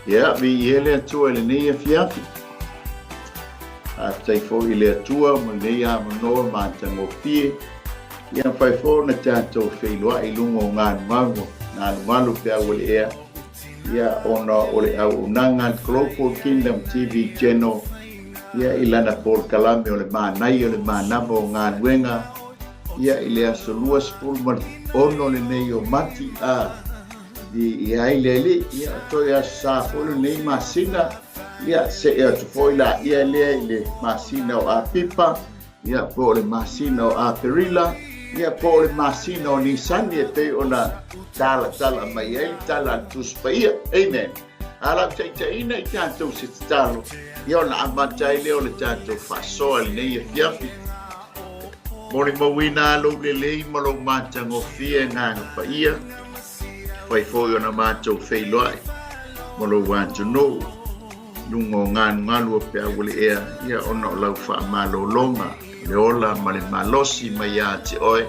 Ia, viia le Atua i lenei afiafi. Faafetai foi i le Atua mo lenei avanoa matagofie. Ia mafai foi ona tatou feiloai i luga o galugalu, galugalu pe a ua le ea. Ia, ona o le auaunaga a le Global Kingdom TV Channel, ia i lana polokalame o le manaia o le manava o galuega, ia i le aso 26 lenei o Mati, a i ai le Alii, ia o toe aso sa foi lenei masina, ia see atu foi laia lea i le masina o Apipa, ia po o le masina o Aperila, ia po o le masina o Nisani e pei ona talatala mai ai le tala a le Tusi Paia. Amen. A lau taitaiina i tatou se tatalo, ia ona amata ai lea o le tatou faasoa i lenei afiafi. Molimauina lou lelei ma lou matagofie Agaga Paia, fai foi ona matou feiloai ma lou atunuu i luga o galugalu o peau o le ea, ia ona o lau faamalologa, le ola ma le malosi mai ia te oe,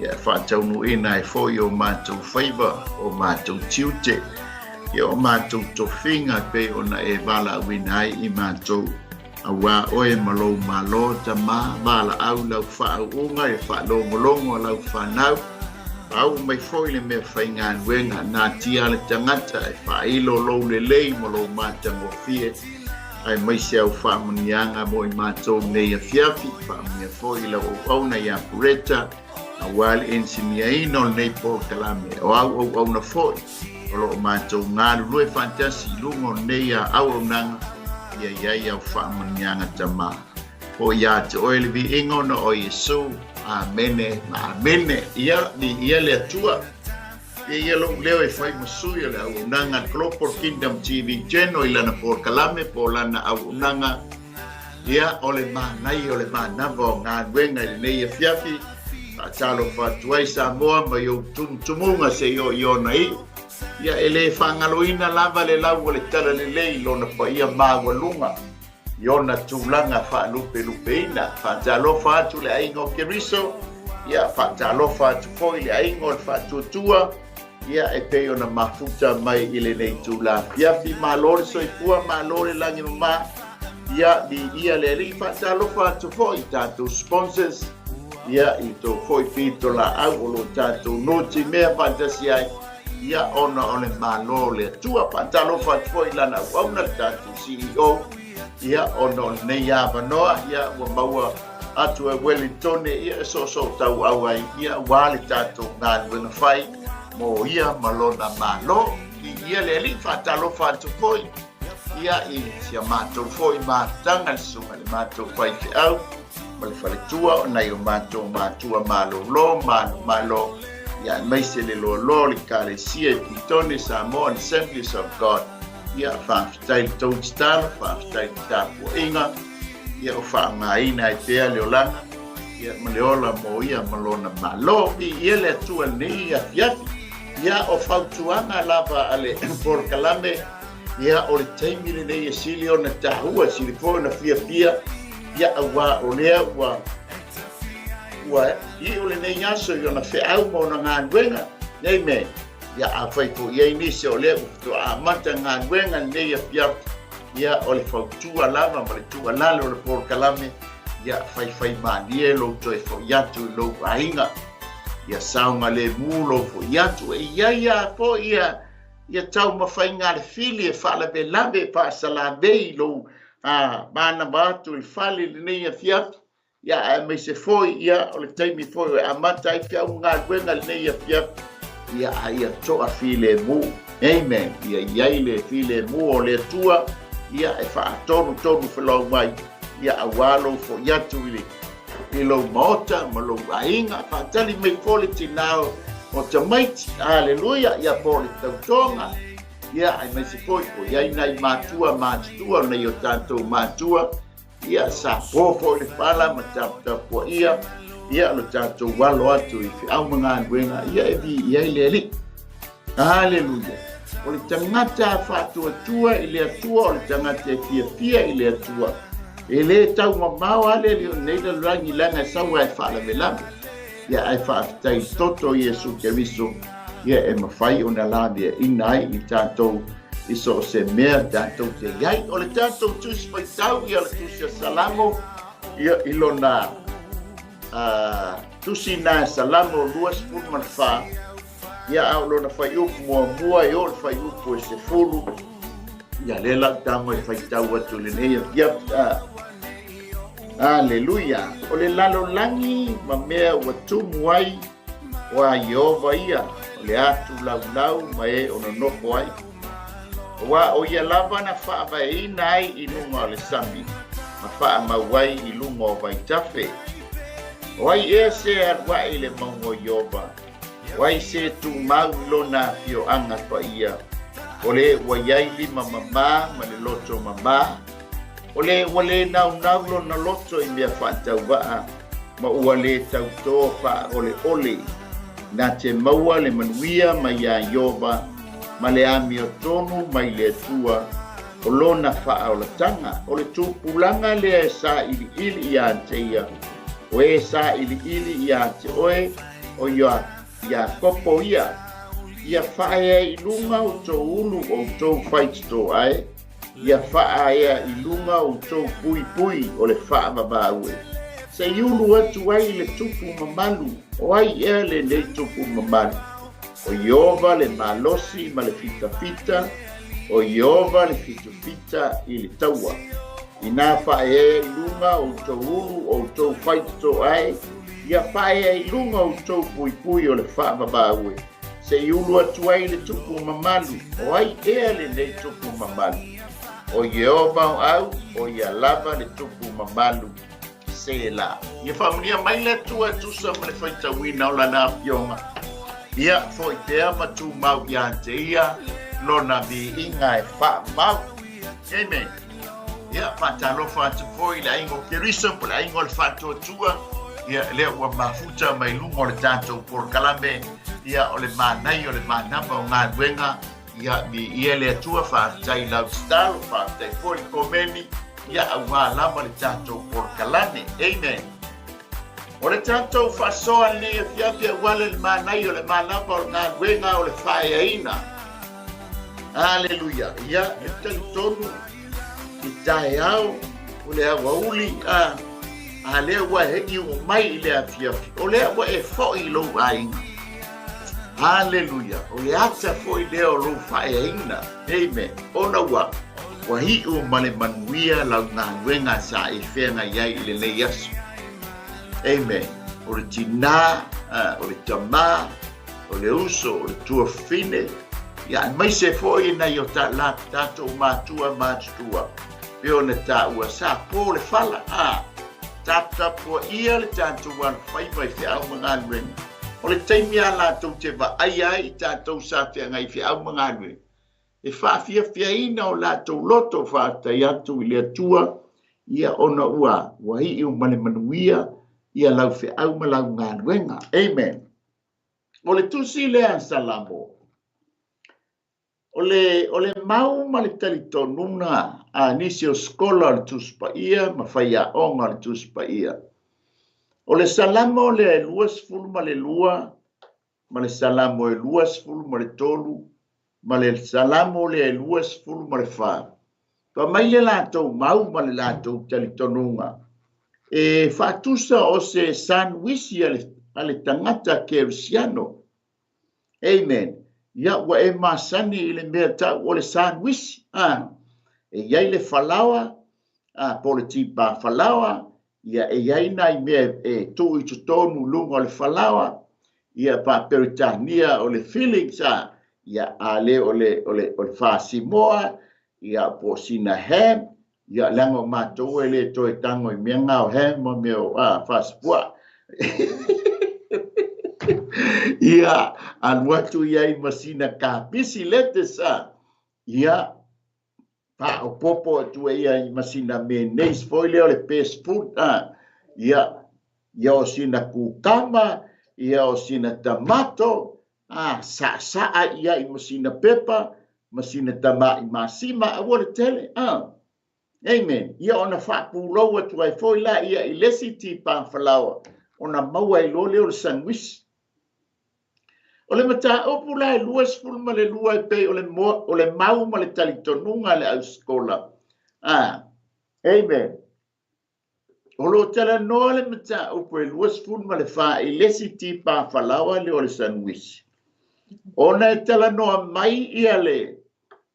ia e faataunuuina ai foi o matou faiva, o matou tiute, ia o matou tofiga e pei ona e valaauina ai i matou. Auā oe ma lou Malo, Tama, valaau lau faauuga i le faalogologo a lau fanau, faauu mai foi le mea faigaluega, natia le tagata e faailo lou lelei ma lou matagofie, aemaise au faamanuiaga mo i matou nei afiafi, faamanuia foi i lau auauna ia Pureta, auā le ensiniaina o lenei polokalame, o au auauna foi o lo o matou galulue faatasi i luga o lenei auaunaga, ia i ai au faamanuiaga Tama. Foi ia te oe le viiga ona o Iesu. Amene ma amene. Ia, viia le Atua. Ia ia lou leo e fai ma sui o le auaunaga Global Kingdom TV Channel i lana polokalame po o lana auaunaga. Ia, o le manaia o le manava o galuega i lenei afiafi. Faatalofa atu ai Samoa mai ou tumutumuga seia oo i ona iu. Ia, e le faagaloina lava le lau o le talalelei i lona paia maualuga i ona tulaga faalupelupeina. Faatalofa atu le aiga o Keriso, ia, faatalofa atu foi le aiga o le Faatuatua, ia, e pei ona mafuta mai i lenei itula afiafi. Malo le soifua, malo le lagi mama, ia, viia le Alii. Faatalofa atu foi i tatou sponsors, ia, i tou foi pitolaau o lo tatou nutimea faatasi ai, ia, ona o le Malo o le Atua. Faatalofa atu foi i lana auauna, le tatou CEO, ia, ona o lenei avanoa, ia, ua maua atu e Wellington, ia, e soosootauau ai, ia, aua le tatou galuega fai mo ia ma lona Malo. Viia le Alii. Faatalofa atu foi, ia, i si a matou foi mafutaga, le susuga i le matou faifeau ma le faletua o nai o matou matua malolo, manumalo, ia, aemaise le loaloa o le Ekalesia i Petone, Samoan Assemblies of God. Ia, faafetai i le tou tatalo, faafetai i le tapuaiga, ia o faaaogaina ai pea le olaga, ia, ma le ola mo ia ma lona Malo. Viia le Atua i lenei afiafi. Ia, o fautuaga lava a le polokalame, ia, o le taimi lenei e sili ona taua, e sili foi ona fiafia, ia, auā o lea ua ua iu lenei aso i ona feau ma ona galuega. Amen. Ia, afai foi i ai nisi o lea ua faatoa amata galuega lenei afiafi, ia, o le fautua lava ma le tuualalo o le polokalame, ia, faifaimalie lou toe foi atu i lou aiga, ia saogalemu lou foi atu. E i ai lava foi ia, ia taumafaiga a le fili e faalavelave e faasalavei i lou manava atu i le fale i lenei afiafi, ia, aemaise foi ia o le taimi foi e amata ai feau galuega i lenei afiafi, ia, a ia toafilemu. Amen. Ia i ai le filemu o le Atua, ia, e faatonutonu felau mai, ia, auā lou foi atu i le i lou maota ma lou aiga. Faatali mai foi le tinā o tamaiti. Aleluia. Ia po o le tautoga. Ia, aemaise foi o i ai nai matua matutua o nai o tatou matua. Ia, sa po foi le fala ma taputapuaia. Ia, lo tatou alo atu i feau ma galuega. Ia, e viia ai le Alii. Aleluia. O le tagata faatuatua i le Atua, o le tagata e fiafia i le Atua. E le taumamao lava le alii o lenei lalolagi leaga e sau lava e faalavelave. Ia, ae faafetai i le toto o Iesu Keriso, ia e mafai ona laveaina ai i tatou. I so o se mea tatou te iai. O le tatou Tusi Faitau, ia le Tusi a Salamo, ia i lona Tusi na e Salamo 24, ia a o lona fuaiupu muamua e oo i le fuaiupu e 10, ia lea la ou tago e faitau atu i lenei afiafi. Aleluia! O le lalolagi ma mea ua tumu ai, o a Ieova ia, o le atu laulau ma e o nonofo ai. Aua o ia lava na faavaeina ai i luga o le sami, ma faamau ai i luga o vaitafe. O ai ea se alu ae i le mauga o Ieova? O ai se tumau i lona afioaga paia? O le ua i ai lima mamā ma le loto mamā, o le ua le naunau lona loto i mea faatauvaa, ma ua le tautō faaoleole, na te maua le manuia mai iā Ieova ma le amiotonu mai le Atua o lona faaolataga. O le tupulaga lea e sailiili iā te ia, o e sailiili iā te oe, o Iakopo ia, ia faaea i luga outou ulu outou faitotoae, ia faaea i luga outou puipui o le faavavaue, se i ulu atu ai le tupu mamalu. O ai ea lenei tupu mamalu? O Ieova le malosi ma le fitafita, o Ieova le fitafita i le taua. Inā faaea i luga outou ulu outou faitotoae, ia faaea i luga outou puipui o le faavavaue, se i ulu atu ai le tupu mamalu. O ai ea lenei tupu mamalu? O Ieova o au, o ia lava le tupu mamalu. Sela. Ia faamanuia mai le Atua e tusa ma le faitauina o Lana Afioga. Ia foi pea ma tumau ia te ia Lona viiga e faamau. Amen. Ia, faatalofa atu foi i le aiga o Keriso po o le aiga o le Faatuatua. Ia, lea ua mafuta mai luga o le tatou polokalame. Ia, o le manaia o le manava o galuega. Ia, viia le Atua, faafetai i lau tatalo, faafetai foi i le komeni, ia, auā lava le tatou polokalame. Amen. O le tatou faasoa lenei afiafi auala i le manaia o le manava o le galuega o le faaeaina. Aleluia. Ia, e talitonu i taeao o le aoauli a a lea ua e iu mai i le afiafi, o lea ua e foi i lou aiga. Aleluia. O le ata foi lea o lou faaeaina. Amen. Ona ua ua iu ma le manuia lau galuega sa e feagai ai i lenei aso. Amen. O le tinā, o le tamā, o le uso, o le tuafafine, ia aemaise foi i nai o ta, la, tatou matua matutua, pei ona taua, sa po le fala, a, taputapuaia le tatou alofaiva i feau ma galuega. O le taimi a latou te vaaia ai i tatou sa feagai i feau ma galuega, e faafiafiaina o latou loto faafetai atu i le Atua, ia ona ua, ua iu ma le manuia ia lau feau ma lau galuega. Amen. O le tusi lea a Salamo, o le, o le mau ma le talitonuga a nisi o sikola o le Tusi Paia ma faiaoga o le Tusi Paia. O le Salamo lea e 22 ma le Salamo e 23 ma le Salamo lea e 24. Fai mai le latou mau ma le latou talitonuga, e faatusa o se sanuisi a le, a le tagata Kerisiano. Amen. Ia, ua e masani i le mea tau o le sanuisi. Ah, e i ai le falaoa, ah, po o le tipā falaoa, ia e i ai nai mea e tuu i totonu i luga o le falaoa, ia faa-Peretania o le fillings, ah, ia a le o le, o le, o le fasimoa, ia po o sina ham, ia leaga o matou e le toe tago i mea na o ham ma mea o a fasipuaa. Ia alu atu i ai ma sina kapisi lettuce, ah, ia faaopoopo atu ai ai ma sina mayonnaise foi lea o le best food, ah, ia, ia o sina kukama, ia o sina tamato, ah, saasaa i ai ma sina pepa, ma sina tama'i masima, aua le tele, ah. Amen. Ia ona faapulou atu ai foi la ia i le isi tipā falaoa, ona maua ai loa lea o le sanuisi. O le mataupu la e 22 e pei o le, moa, o le mau ma le talitonuga a le ausikola. Ah, amen. O lo o talanoa le mataupu e 24 i le isi tipa falaoa lea o le sanuisi. Ona e talanoa mai ia le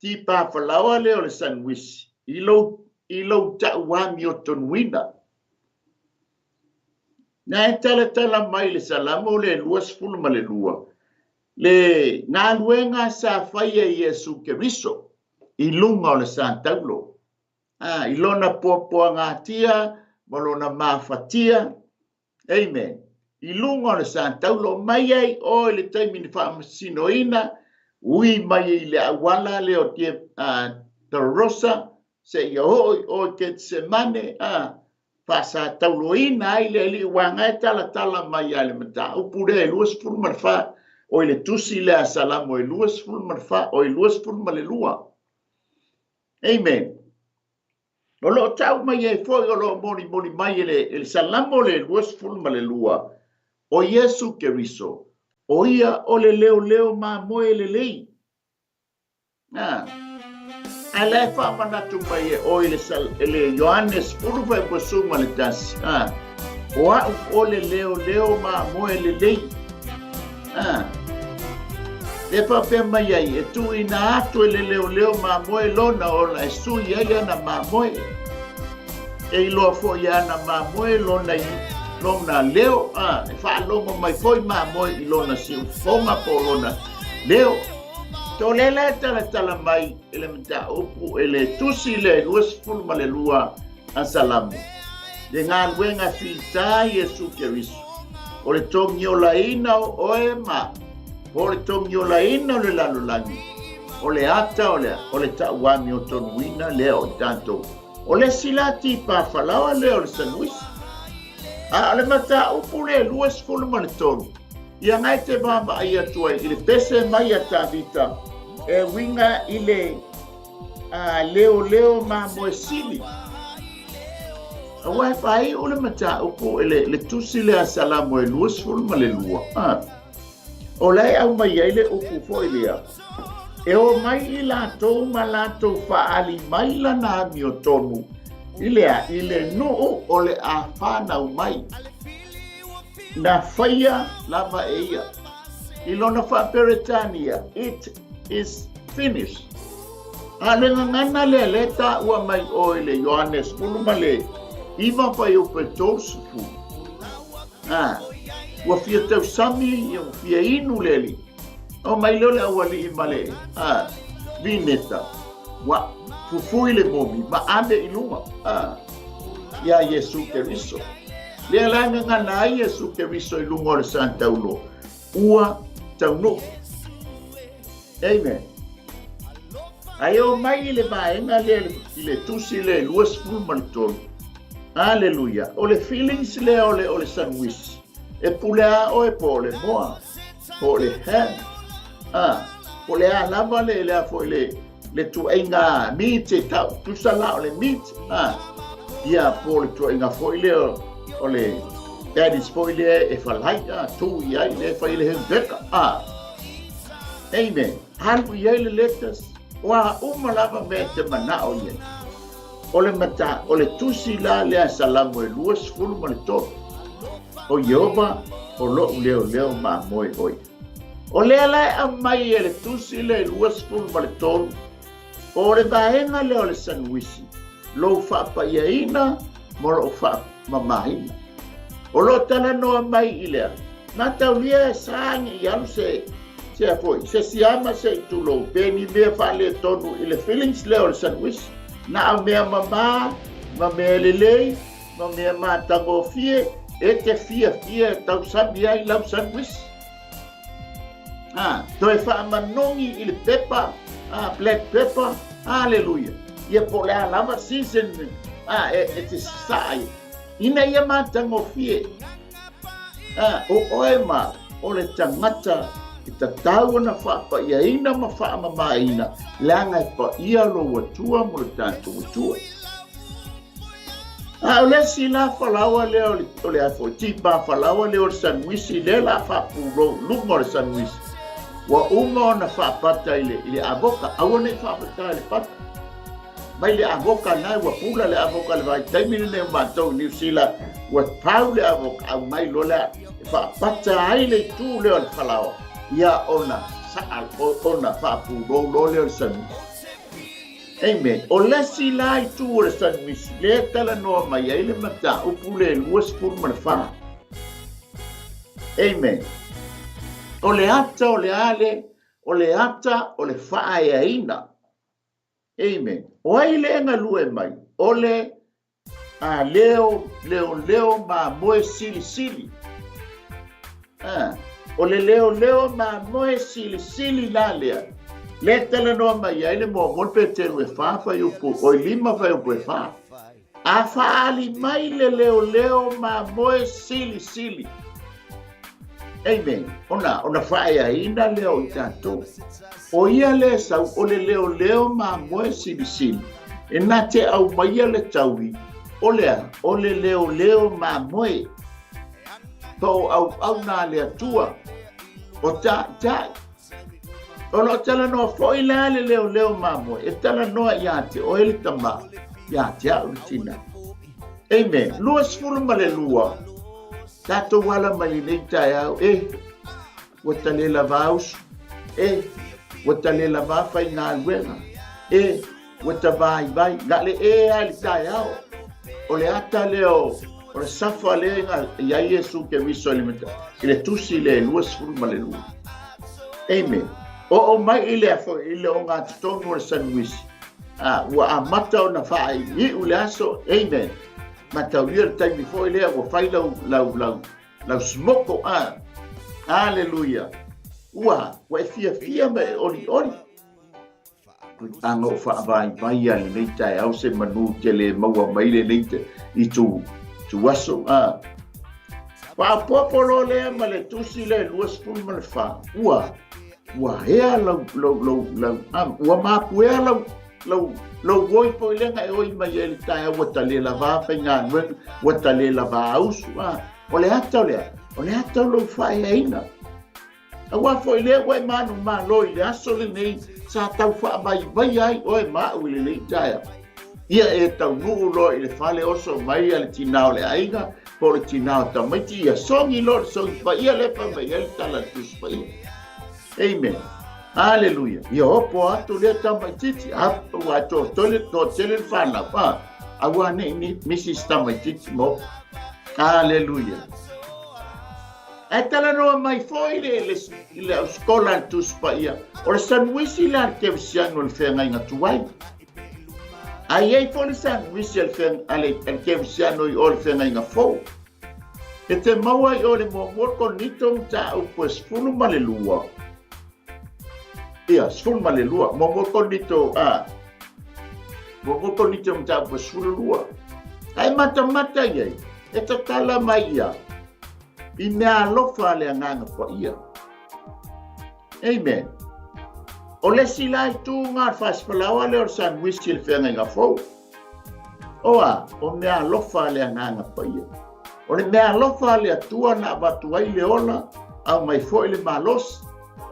tipa falaoa lea o le sanuisi i lou, i lou tau amiotonuina. Na e talatala mai le Salamo le 22, le galuega sa faia e Iesu Keriso i luga o le sataulo, a, i lona puapuagatia ma lona mafatia, amen, i luga o le sataulo, mai ai oe i le taimi na faamasinoina, ui mai i le auala lea o Dolorosa, seia oo i o i Ketsemane, a, faasatauloina ai le Alii uaga e talatala mai a le mataupu lea e 24, o i le tusi lea a Salamo e 24, o i 22. Amen. O lo o tau mai ai foi, o lo o molimoli mai e le, e le Salamo le 22, o Iesu Keriso, o ia o le leoleo mamoe lelei. A, a la e faamanatu mai e oe le, sal, e le Ioane 11. A, o a'u o le leoleo mamoe lelei. A, e faapea mai ai, e tuuina atu e le leoleo mamoe lona ola e sui ai ana mamoe. E iloa foi e ana mamoe lona, lona leo, a, e faalogo mai foi mamoe i lona siufofoga po o lona leo. Tole la e talatala mai i le mataupu e le tusi le 22 a Salamo, le galuega fita Iesu Keriso, o le togiolaina o oe ma o le togiolaina o le lalolagi, o le ata o le, o le tauami o tonuina lea o i tatou. O le isi la tipa falaoa lea o le sanuisi. A o le mataupu le 23, Ia nga e te vaavaai atu ai i le pese mai a Tavita e uiga i le a, leoleo mamoe sili. Aua e faaiu le mataupu e le, le tusi lea a Salamo e 22. A, o la e aumai ai le upu foi lea, e o mai i latou ma latou faaali mai lana amiotonu i le a, i le nuu o le a whanau mai. Na faia lava e ia. I lona faa-Peretania, it is finished. A le gagana lea le taua mai oe le Ioane 19 ma le fuaiupu e 30. A, ua fia tausami, ua fia inu le alii. O mai lea o le aualii ma le a, vineta. Ua fufui le momi ma ame i luga a, iā Iesu Keriso. Lea la e gagana ai Iesu Keriso i luga o le santaulo, ua taunuu. Amen. Ae o mai i le vaega lea i le tusi lea e 23. Aleluia. O le feelings lea o le, o le sanuisi. E pule a oe po o le moa, po o le ham. Ah, po o le a lava le, le a foi le, le tuaiga meat e tau, tusa la o le meat. Ah, ia po o le tuaiga foi lea o le patties foi lea e falai, ah, tu i ai le fai le hamburger. Ah, amen. Alu i ai le lettuce, o a uma lava mea e te manao i ai. O le mata, o le tusi la lea Salamo e 23. O Ieova, o lo'u leoleo mamoe o ia. O lea la e aumai e le tusi lea e 23, o le vaega lea o le sanuisi, lou faapaiaina ma lou faamamaina. O lo o talanoa mai i lea, mataulia e sa ne i alu se, se a foi, se siama se i tulou, pe ni mea faaletonu i le feelings lea o le sanuisi. Na o mea mama, ma mea lelei, ma mea matagofie, e te fiafia e tausami ai lau sanuisi. Ah, toe faamanogi i le pepa, ah, black pepper, hallelujah. Ia po o le a lava season ah, e, e te sasaa ai. Ina ia matagofie, ah, o oe ma o le tagata e tatau ona faapaiaina ma faamamaina, leaga e paia lou Atua mo le tatou Atua. A o le isi la falaoa lea o le, o le a foi, tipa falaoa lea o le sanuisi, lea la faapulou luga o le sanuisi. Ua uma ona faapata i le, i le avoka, aua ne i faapata i le pata. Mai le avoka na ua pula le avoka le vaitaimi lenei o matou i Niu Sila, ua pau le avoka, aumai loa lea e faapata ai le itu lea o le falaoa, ia ona saa, ona faapulou loa lea o le sandwich. Amen. O le isi la itu o le sandwich, lea e talanoa mai ai le mataupu le 24. Amen. O le ata o le a le, o le ata o le faaeaina. Amen. O ai le e galue mai? O le a leo, leo, leo mamoe silisili. A, o le leo, leo mamoe silisili la lea. Le talanoa mai ai le muamua le Peteru e fa fuaiupu, oi lima fuaiupu e fa. A faaali mai le leoleo mamoe silisili. Amen. Ona, ona faaeaina lea o i tatou. O ia le sau, o le leoleo mamoe silisili. E na te aumaia le taui, o le a? O le leoleo mamoe. Pa o auauna a le Atua. O taitai. O lo o talanoa foi la le leoleo mamoe, e talanoa ia te oe le tama, ia te au le tina. Amen. 22, tatou ala mai lenei taeao, e, ua tale lava usu, e, ua tale lava faigaluega, e, Ua ta vaivai, na le e a i le taeao. O le ata lea o, o le safa lea na i ai Iesu Keriso i le, i le tusi le 22. Amen. Oo mai i le afo, i le ogatotonu o le sanuisi. Ah, ua amata ona faaiu le aso. Amen. Mataulia le taimi foi lea ua fai lau, lau, lau, lau smoko. Ah, aleluia. Ua, ua e fiafia ma e olioli. Ana ou faavaivai a lenei taeao se manu te le maua mai lenei te, i tu, tu aso. A. Faaopoopo loa lea ma le tusi le 24. Ua, ua ea lau, lau, lau, lau, a, ua mapuea lau, lau, lou oi foi lea na e oi mai ai le taeao ua ta le lava faigaluega, ua ta le lava usu. A, o le ata o lea, o le ata o lou faaeaina. Aua foi lea ua e manumalo i le aso lenei sa tau faavaivaia ai oe ma au i lenei taeao. Ia e taunuu loa i le fale oso mai a le tinā o le aiga po o le tinā o tamaiti, ia sogi loa le sogi paia lea fai mai ai le tala a le Tusi Paia. Amen. Aleluia. Ia opo atu lea tamaitiiti, a ua toatele, toatele le fanau. A, aua ne i ni misi se tamaitiiti ma opo. Aleluia. Ae talanoa mai foi le, le, le ausikola a le Tusi Paia, o le sanuisi la a le kerisiano i le feagaiga tuai. A i ai foi le sanuisi a le, a le, a le kerisiano i o le feagaiga fou. E te maua i o le muamua Korinito mataupu e 12. Ia, 12. Muamua Korinito, a, muamua Korinito mataupu e 12. Ae matamata i ai, e tatala mai ia, i mea alofa a le Agaga Paia. Amen. O le isi la itu nga le fasifalaoa lea o le sandwich i le feagaiga fou. O a, o mea alofa a le Agaga Paia. O le mea alofa a le Atua na avatu ai le ola, aumai foi le malosi.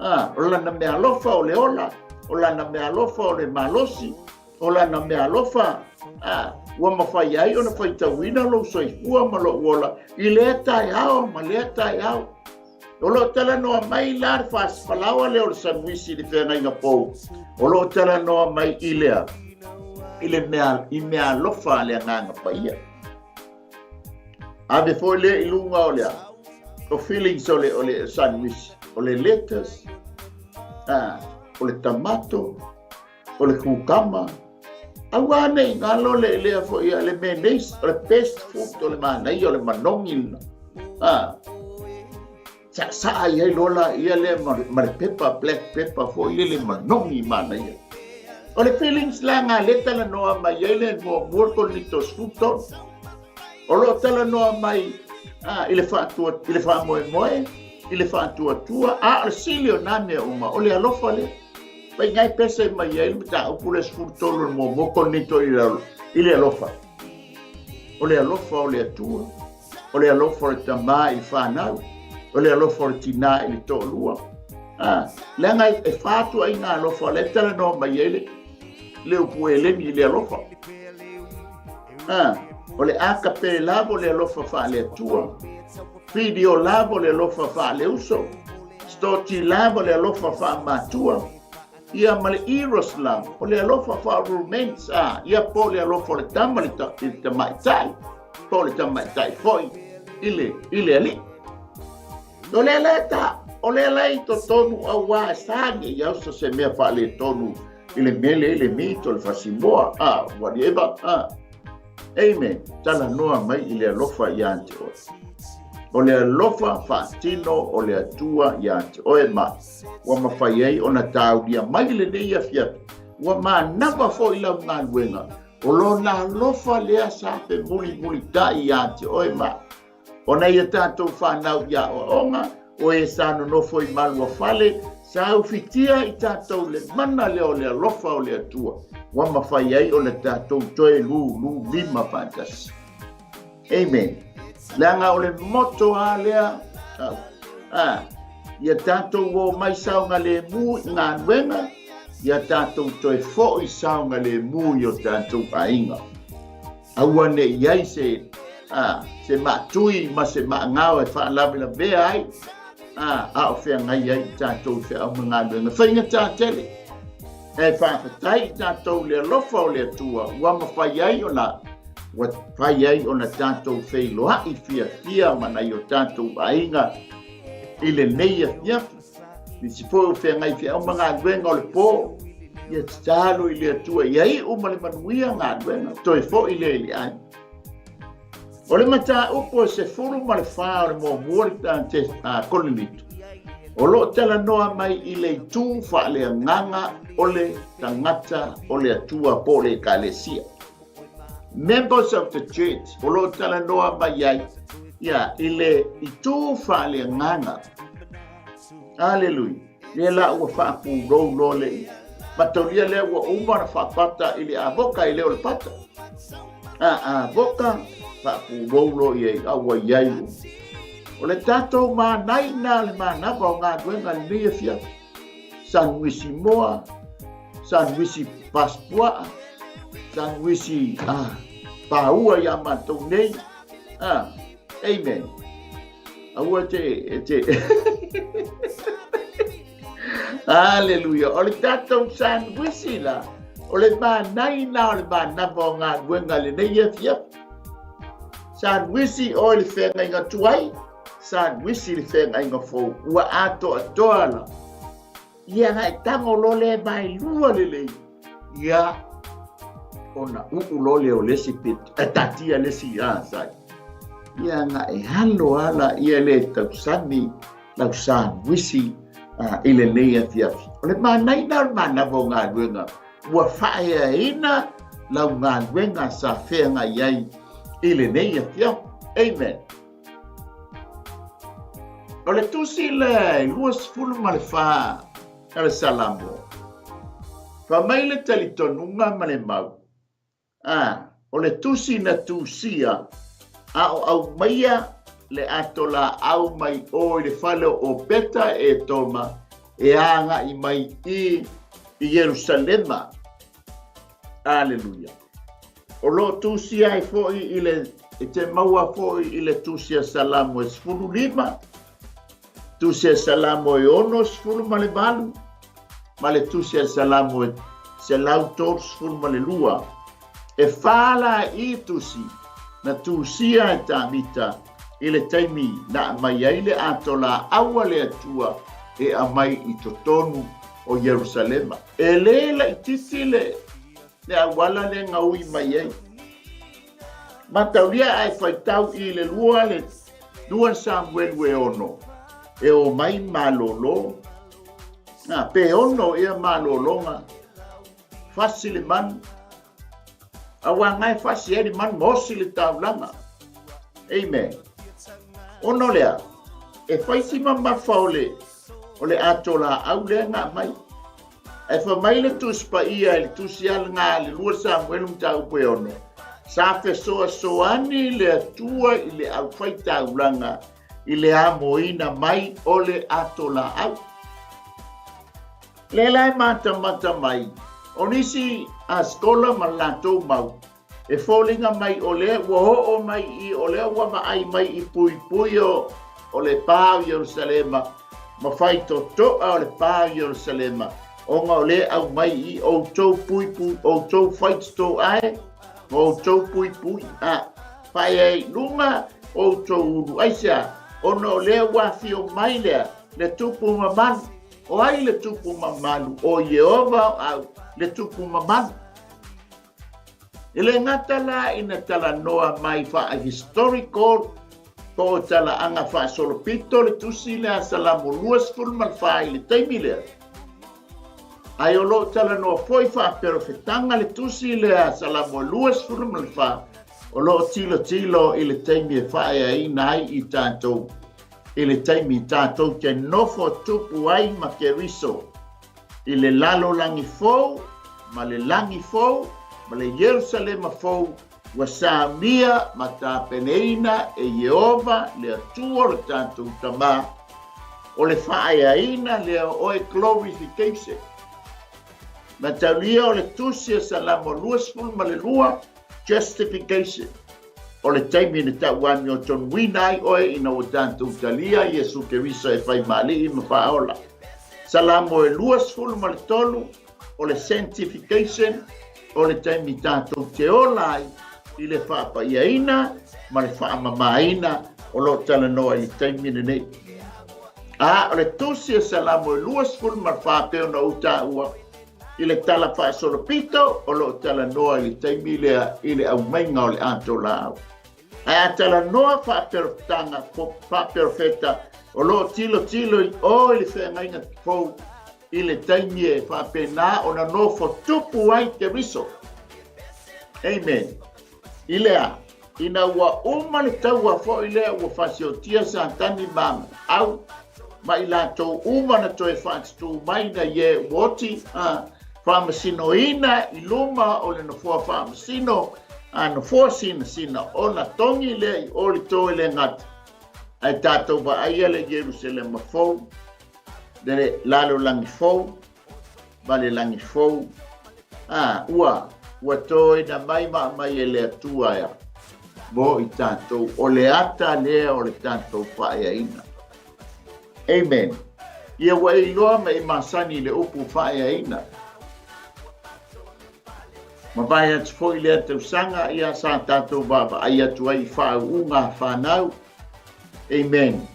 Ah, o lana mea alofa o le ola, o lana mea alofa o le malosi, O lana mea alofa, a, ua mafai ai ona faitauina lou soifua ma lou ola i lea taeao ma lea taeao. O lo o talanoa mai la le fasifalaoa lea o le sanuisi i le feagaiga pou. O lo o talanoa mai i lea, i le mea, i mea alofa a le Agaga Paia. Ave foi lea i luga o lea, o feelings o le, o le sanuisi, o le lettuce, a, o le tamato, o le kukama, aua ne i galo le lea foi a le mayonnaise, o le best food o le manaia o le manogi lena. Ah. Saasaa i ai loa la ia lea ma le pepper, black pepper foi le le manogi manaia. O le feelings la nga le talanoa mai ai le muamua Korinito 13. O lo o talanoa mai ah, i le faatua, i le faamoemoe, i le faatuatua, a o le sili o nā mea uma, o le alofa lea. Pai ngai pese mai ai le mataupu le 13 o le muamua Korinito i le, i le alofa. O le alofa o le Atua, o le alofa o le tamā i le whanau, o le alofa o le tinā i le toalua. A, leaga e fa ituaiga alofa o lea e talanoa mai ai le, le upu eleni i le alofa. A, o le agape lava o le alofa faale-Atua, filio lava o le alofa faale-uso, storge lava o le alofa faamatua, ia ma le eros love, o le alofa faa-romance, a, ia po o le alofa o le tama i le tamaitai, po o le tamaitai foi i le, i le alii. O lea la e ta, o lea la i totonu auā e sa ne i ausa se mea faaletonu i le mele i le mito le fasimoa, a, whatever, a. Amen. Talanoa mai i le alofa iā te oe. O le alofa faatino o le Atua iā te oe ma ua mafai ai ona taulia mai lenei afiafi. Ua manava foi lau galuega. O lona alofa lea sa femulimulitai iā te oe ma Ona ia tatou fanau i aoaoga, o e sa nonofo i maluafale, sa ufitia i tatou le mana lea o le alofa o le Atua, ua mafai ai ona tatou toe lūlū lima faatasi. Amen. Leaga o le moto a lea, a, ia tatou o mai saogalemu i galuega, ia tatou toe foi saogalemu i o tatou aiga. Aua ne i ai se, a, se maatui ma se maagao e faalavelavea ai, a, a o feagai ai i tatou i feau ma galuega. Faigata tele, e faafetai i tatou le alofa o le Atua ua mafai ai ona ua fai ai ona tatou feiloai fiafia ma nai o tatou aiga i lenei afiafi. Nisi foi o feagai feau ma galuega o le po, ia tatalo i le Atua ia iu ma le manuia galuega, toe foi lea i le aiga. O le mataupu e 14 o le muamua le Korinito, o lo o talanoa mai i le itu faaleagaga o le tagata o le Atua po o le Ekalesia. Members of the church, o lo o talanoa mai ai ia, i le itu faaleagaga. Aleluia. Lea la ua faapulou loa le i. Mataulia lea ua uma ona faapata i le avoka e le o le pata. A avoka, faapulou loa i ai, a ua i ai uma. O le tatou manaina le manava o galuega lenei afiafi. Sanuisi moa, sanuisi paspuaa, sanuisi ah, paua iā matou nei. Ah, amen. Aua te, e te. Aleluia. O le tatou sandwich la, o le manaina o le manava o galuega lenei afiafi. Sandwich o le feagaiga tuai, sandwich le feagaiga fou. Ua atoatoa la. Ia na e tango lo le mai lua lelei. Ia ona uu lo le o le isi pito, e tatia le isi a sai. Ia na e alo ala ia le tausani lau sandwisi i lenei afiafi. O le manaina o le manava o galuega, ua faaeaina lau galuega sa feagai ai i lenei afiafi. Amen. O le tusi le 24 a le Salamo, Fai mai le talitonuga ma le mau, a, o le tusi na tusia, a o aumaia le ato laau mai o i le fale o Opeta e Etoma e agai mai i Ierusalema. Aleluia. O lo o tusia ai foi i le, e te maua foi i le tusi a Salamo e 15, tusi a Salamo e 68, ma le tusi a Salamo e 132. E fa la i tusi na tusia e Tāmita i le taimi na aumai ai le ato laau a le Atua e aumai i totonu o Ierusalema. E le laitiiti le le auala le gaui mai ai. Mataulia ae faitau i le lua le lua Samuelu e ono, e o mai malolo, na, pe ono ia malologa, fasi le manu, auā ngae fasi ai le manu ma osi le taulaga. Amen. Ono lea, e fai si mamafa o le, o le ato laau lea na aumai. Ae fai mai le Tusi Paia i le Tusi Alga le 2 Samuelu mataupu e 6, Sa fesoasoani le Atua i le aufaitaulaga i le amoina mai o le ato laau. Lea la e matamata mai, o nisi a skola ma latou mau, e foliga mai o lea ua oo mai i, o lea ua vaai mai i puipui o le pa o Ierusalema, ma faitotoa o le pa o Ierusalema, ona o lea aumai i outou puipui, outou faitotoa ae, ma outou puipui, a fae ai luga outou ulu aisea, ona o lea ua afio mai lea, le tupu mamalu. O ai le tupu mamalu? O Ieova o au, le tupu mamalu. E le gata la ina talanoa mai faa-historical po o talaaga faasolopito le tusi lea a Salamo 24 i le taimi lea, ae o lo o talanoa foi faaperofetaga le tusi lea a Salamo 24, o lo o tilotilo i le taimi e faaeaina ai i tatou i le taimi tatou te nofo tupu ai ma Keriso i le lalolagi fou ma le lagi fou ma le Ierusalema fou ua saunia ma tapenaina e Ieova le Atua o le tatou Tamā. O le faaeaina lea o oe, glorification. Mataulia o le tusi a Salamo 22, justification. O le taimi na tauamiotonuina ai oe ina ua tatou talia Iesu Keriso e fai ma Alii ma Faaola. Salamo e 23, o le sanctification, o le taimi tatou te ola ai i le faapaiaina ma le faamamaina o lo o talanoa i le taimi lenei. A o le tusi a Salamo e 24 pei ona ou taua i le tala faasolopito o lo o talanoa i le taimi lea i le aumaiga o le ato laau. Ae a talanoa faaperofetaga faaperofeta o lo o tilotilo i o i le feagaiga fou i le taimi e faapena ona nofo tupu ai Keriso. Amen. I lea, ina ua uma le taua foi lea ua fasiotia Satani ma au ma i latou uma na toe faatutū mai na ie ua oti faamasinoina i luma o le nofoa faamasino a nofoa sinasina ona togi lea i o le toe le gata ae tatou vaaia le Ierusalema fou, le lalolagi fou ma le lagi fou, a ua ua toina mai ma aumai e le Atua ea mo i tatou, o le ata lea o le tatou faaeaina. Amen. Ia ua e iloa ma e masani i le upu faaeaina. Mavae atu foi lea tausaga, ia sa tatou vaavaai atu ai i faauuga a fanau. Amen.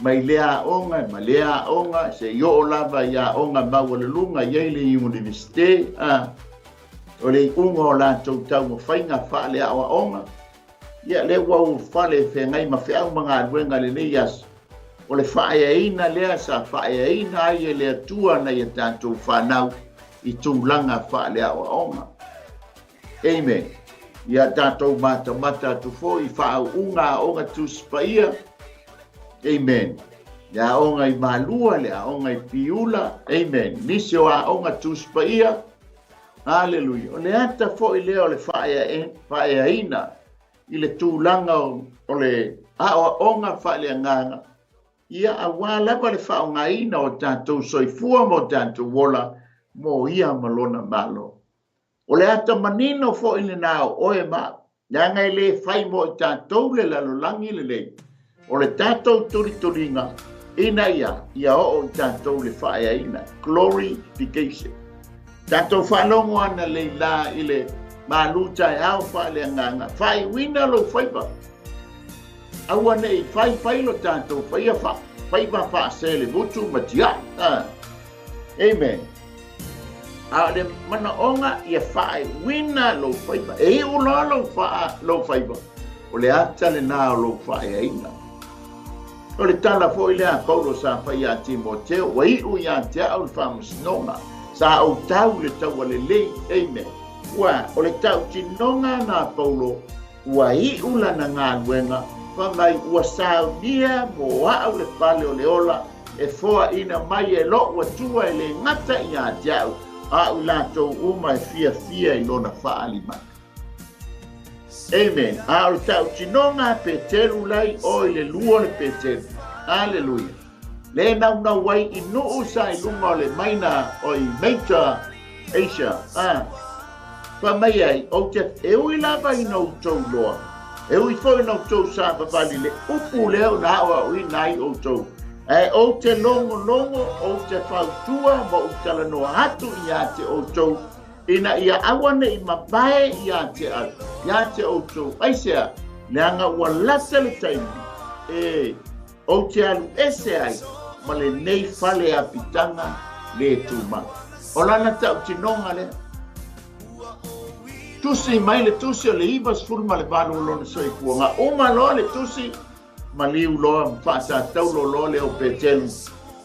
Mai lea aoga ma lea aoga, se i oo lava i aoga maualuluga i ai le Iunivesite, a o le iuga o latou taumafaiga faaleaoaoga, ia lea ua ulufale e feagai ma feau ma galuega i lenei aso. O le faaeaina lea sa faaeaina ai e le Atua nai a tatou fanau i tulaga faaleaoaoga. Amen. Ia tatou matamata atu foi i faauuga aoga Tusi Paia. Amen. Le aoga i Malua, le aoga i Piula. Amen. Nisi o aoga Tusi Paia. Haleluia. O le ata foi lea o le faaeaina i le tulaga o le aoaoga faaleagaga, ia aua lava le faaaogaina o tatou soifua ma o tatou ola mo ia ma lona Malo. O le ata manino foi lena o oe ma au, leaga e le fai mo i tatou le lalolagi lenei, o le tatou tulituliga ina ia ia oo i tatou le faaeaina, glorification. Tatou faalogo ana leila i le malu taeao faaleagaga, faaiuina lou faiva. Aua nei fai fai lo tatou faia faiva faaselemutu ma tiai. Amen. A o le manaoga ia faaiuina lou faiva. E iu loa lou, faa, lou faiva, o le ata lena o lou faaeaina. O le tala foi lea a Paulo sa fai ia Timoteo, ua iu ia te au le faamasinoga, sa ou tau le taua lelei. Amen. Ua, o le tautinoga na Paulo, ua iu lana galuega, fai mai ua saunia mo au le pale o le ola, e foaina mai e lou Atua e le gata ia te au, a o i latou uma e fiafia i lona faaalimaga. Amen. A o le tautinoga a Peteru lai o i le lua o le Peteru. Aleluia. Lea e naunau ai i nuu sa i luga o le maina o i Major Asia, a fai mai ai, Ou te, e ui lava ina outou iloa, e ui foi ina outou savavali i le upu lea na aoaoina ai outou, ae ou te logologo, ou te fautua ma ou talanoa atu ia te outou, ina ia aua ne i mavae ia te au, ia te outou. Aisea? Leaga ua lata le taimi e Ou te alu ese ai ma lenei fale apitaga le tumau. O lana tautinoga lea. Tusi mai le tusi o le 98 o lona soifuaga. Uma loa le tusi, maliu loa ma faasataulo loa le o Petelu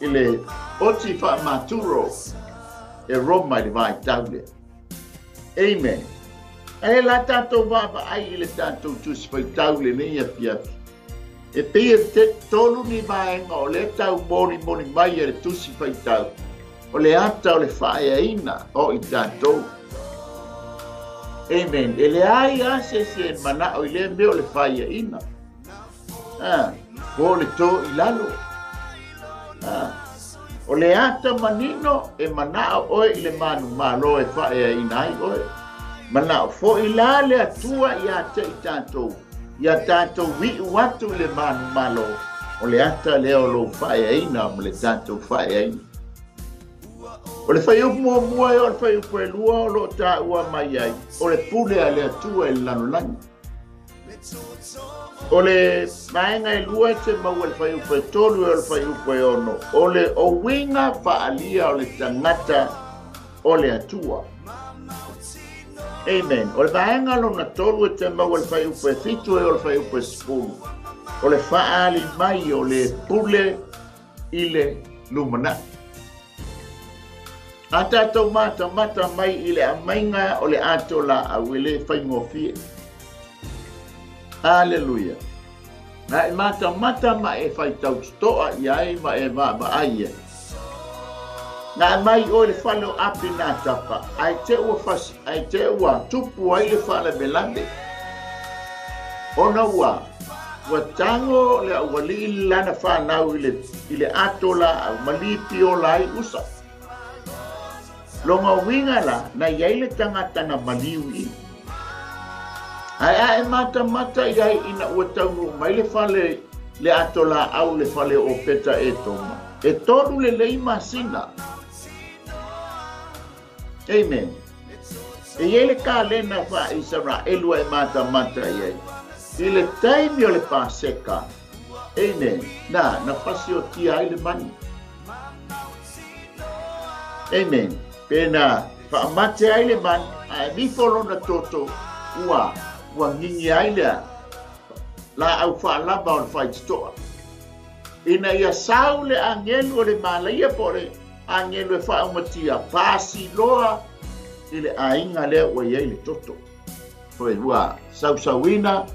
i le oti faamaturo e Roma i le vaitau lea. Amen. Ae la tatou vaavaai i le tatou tusi faitau i lenei afiafi. E pei e tetolu ni vaega o lea tau molimoli mai e le Tusi Faitau, o le ata o le faaeaina o i tatou. Amen. E leai lava se isi e manao i lea mea o le faiaina. Ah, po o le tō i lalo. Ah, o le ata manino e manao oe i le manumalo e faaeaina ai oe. Manao foi la le Atua ia te i tatou. Ia tatou iu atu i le manumalo, o le ata lea o lou faaeaina ma le tatou faaeaina. O le fuaiupu muamua e o le fuaiupu e lua o lo o taua mai ai, o le pule a le Atua i le lalolagi. O le vaega e lua e te maua i le fuaiupu e tolu e o le fuaiupu e ono, o le uiga faaalia o le tagata o le Atua. Amen. O le vaega lona tolu e te maua i le fuaiupu e fitu e o le fuaiupu e 10. O le faaali mai o le pule i le lumanai. A tatou matamata mai i le aumaiga o le ato laau e le faigofie. Aleluia. Na e matamata ma e faitau totoa i ai ma e vaavaai i ai. Na aumai oe le fale o Apinatapa, ae te ua fasi, ae te ua tupu ai le faalavelave. Ona ua, ua tago le aualii lana fanau i le, i le ato laau ma lipiola ai Usa. Lona uiga la, na i ai le tagata na maliu i i. Ae a e matamata i ai ina ua taunuu mai le fale le ato laau le fale o Opeta Etoma, e tolu lelei masina. Amen. E i ai le kalena faa-Isaraelu a e matamata i ai. I le taimi o le Paseka, amen, na, na fasiotia ai le manu. Amen. Pe na faamate ai le manu, a e nifo lona toto, ua, ua gigi ai lea laau faalava o le faititoa. Ina ia sau le agelu o le malaia po o le agelu e faaumatia, pasi loa i le aiga lea ua i ai le toto. Foi ua sausauina,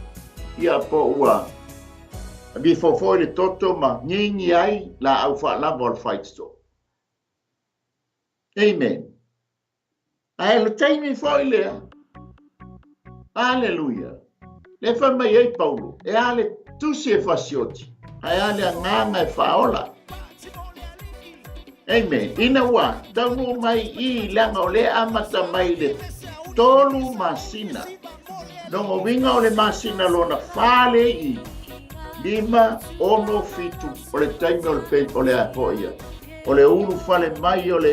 ia po ua nifo foi le toto ma gigi ai laau faalava o le faititoa. Amen. Ae le taimi foi lea, aleluia, le fai mai ai Paulo, e a le tusi e fasioti, ae a le agaga e faaola. Amen. Ina ua taunuu mai i leaga o lea amata mai le tolu masina. Lona uiga o le masina lona fa le i, lima, ono, fitu, o le taimi o le pe, o le a foi ia. O le ulufale mai o le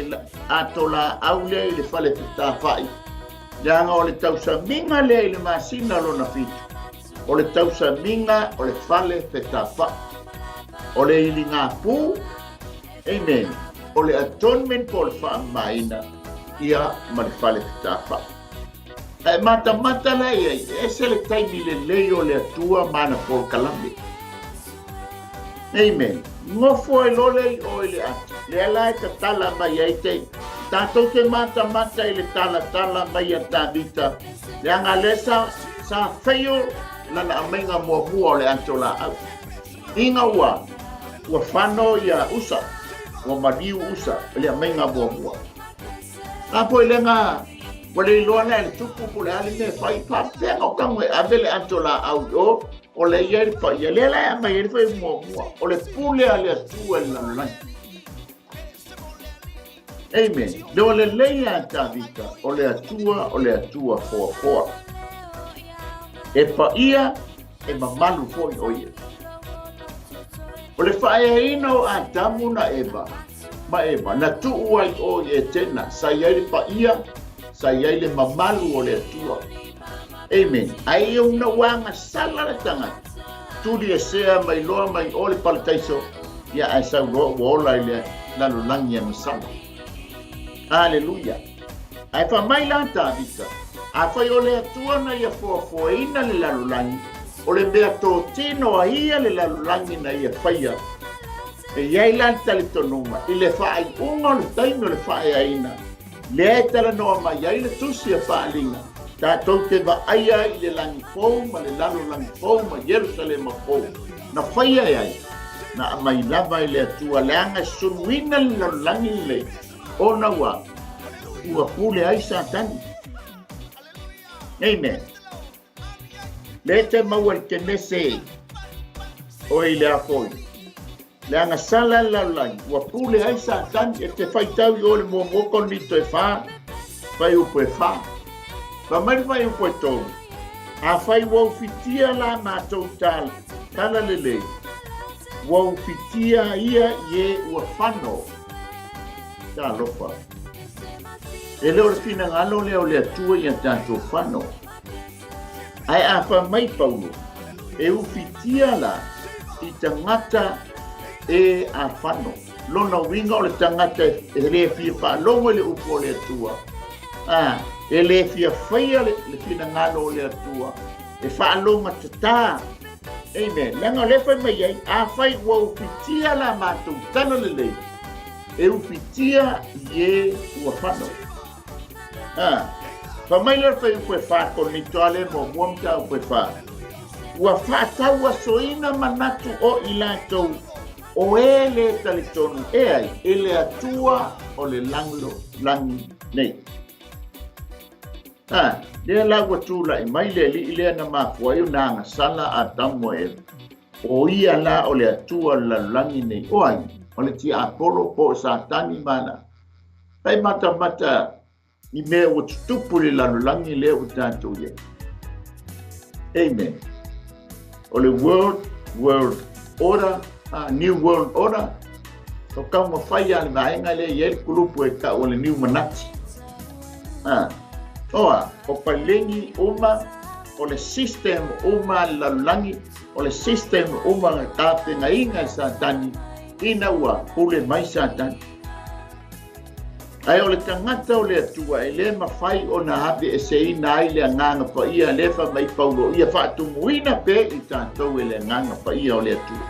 ato laau lea i le fale fetafa'i, leaga o le tausamiga lea i le masina lona fitu, o le tausamiga o le fale fetafa'i. O le iligapū, amen, o le atonement po o le faamamaina ia ma le fale fetafa'i. Ae matamata la i ai, e ese le taimi lelei o le Atua ma ana polokalame. Amen. Nofo ai loa lea i o i le ata. Lea la e tatala mai ai te tatou te matamata i le talatala mai a Tavita, leaga lea sa, sa fail lana aumaiga muamua o le ato laau. Ina ua, ua fano ia Usa, ua maliu Usa i le aumaiga muamua. A foi lega ua le iloa la e le tupu po o le a le mea e fai, faapefea ona ou tago e ave le ato laau i o? O le i ai le paia, lea la e aumai ai le fuaiupu muamua, o le pule a le Atua i le lalolagi. Amen. Le o lelei a Tavita, o le Atua, o le Atua foafoa. E paia, e mamalu foi o ia. O le faaeaina o Atamu na Eva, ma Eva, na tuu ai o i Etena, sa i ai le paia, sa i ai le mamalu o le Atua. Amen. Ai e una ua agasala le tagata, tuli e sea mai loa mai o le palataiso, ia ae sau loa ua ola i le lalolagi agasala. Aleluia. Ae fai mai la Tavita, afai o le Atua na ia foafoaina le lalolagi, o le mea totino a ia le lalolagi na ia faia. E i ai la le talitonuga i le faaiuga o le taimi o le faaeaina, lea e talanoa mai ai le tusi a Faaaliga, tatou te vaaia ai i le lagi fou ma le lalolagi fou ma Ierusalema fou, na faia e ai, na aumai lava e le Atua leaga e suluina le lalolagi lenei, ona ua ua pule ai Satani. Amen. Le te maua i le Kenese o i le afoi. Le agasala le lalolagi, ua pule ai Satani e te faitau i o le muamua Korinito e 4, fuaiupu e 4. Fai mai le fuaiupu e 3, Afai ua ufitia la matou tala, tala lelei, ua ufitia ia i e ua fano. Talofa. E le o le finagalo lea o le Atua ia tatou fano. Ae a fai mai Paulo, e ufitia la i tagata e a fano. Lona uiga o le tagata e le fia faalogo i le upu o le Atua, a, e le fia faia le finagalo o le Atua, e faalogotatā. Amen. Leaga o lea e fai mai ai, afai ua ufitia la matou tala lelei, e ufitia i e ua fano. A, fai mai le fuaiupu e 4 Korinito a le muamua mataupu e 4. Ua faatauasoina manatu o i latou o e le talitonu e ai i le Atua o le lalolagi nei. A, lea la ua tulai mai le alii lea na mafua ai ona agasala Atamu ma Eva. O ia la o le Atua o le lalolagi nei. O ai? O le tiapolo po o Satani ma ana Fai matamata i mea ua tutupu i le lalolagi lea ua tatou i ai. Amen. O le World, World Order, New World Order, o taumafai a le vaega lea i ai le kulupu e tau o le New Manati. Oa, o paleni uma, o le system uma a le lalolagi, o le system uma na tapenaina e Satani, ina ua pule mai Satani. Ae o le tagata o le Atua e le mafai ona aveeseina ai le Agaga Paia lea fai mai Paulo ia faatumuina pea i tatou e le Agaga Paia o le Atua.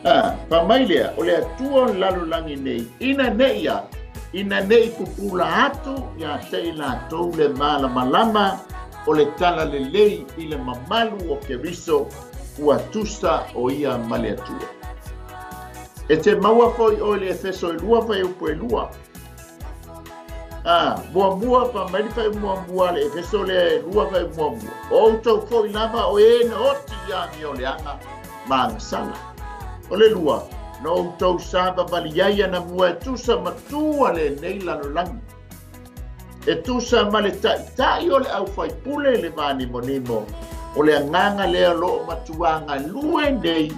A, fai mai lea, o le Atua o le lalolagi nei, ina nei a, ina nei pupula atu ia te i latou le malamalama o le talalelei i le mamalu o Keriso ua tusa o ia ma le Atua. E te maua foi oe le Efeso e 2 fuaiupu e 2. A, muamua fai mai le fuaiupu muamua le Efeso lea e 2 fuaiupu muamua. O outou foi lava o e na oti i amioleaga ma agasala. O le lua, na outou savavali ai anamua e tusa ma tua lenei lalolagi. E tusa ma le taitai o le aufaipule i le vanimonimo, o le agaga lea o lo o matua galue nei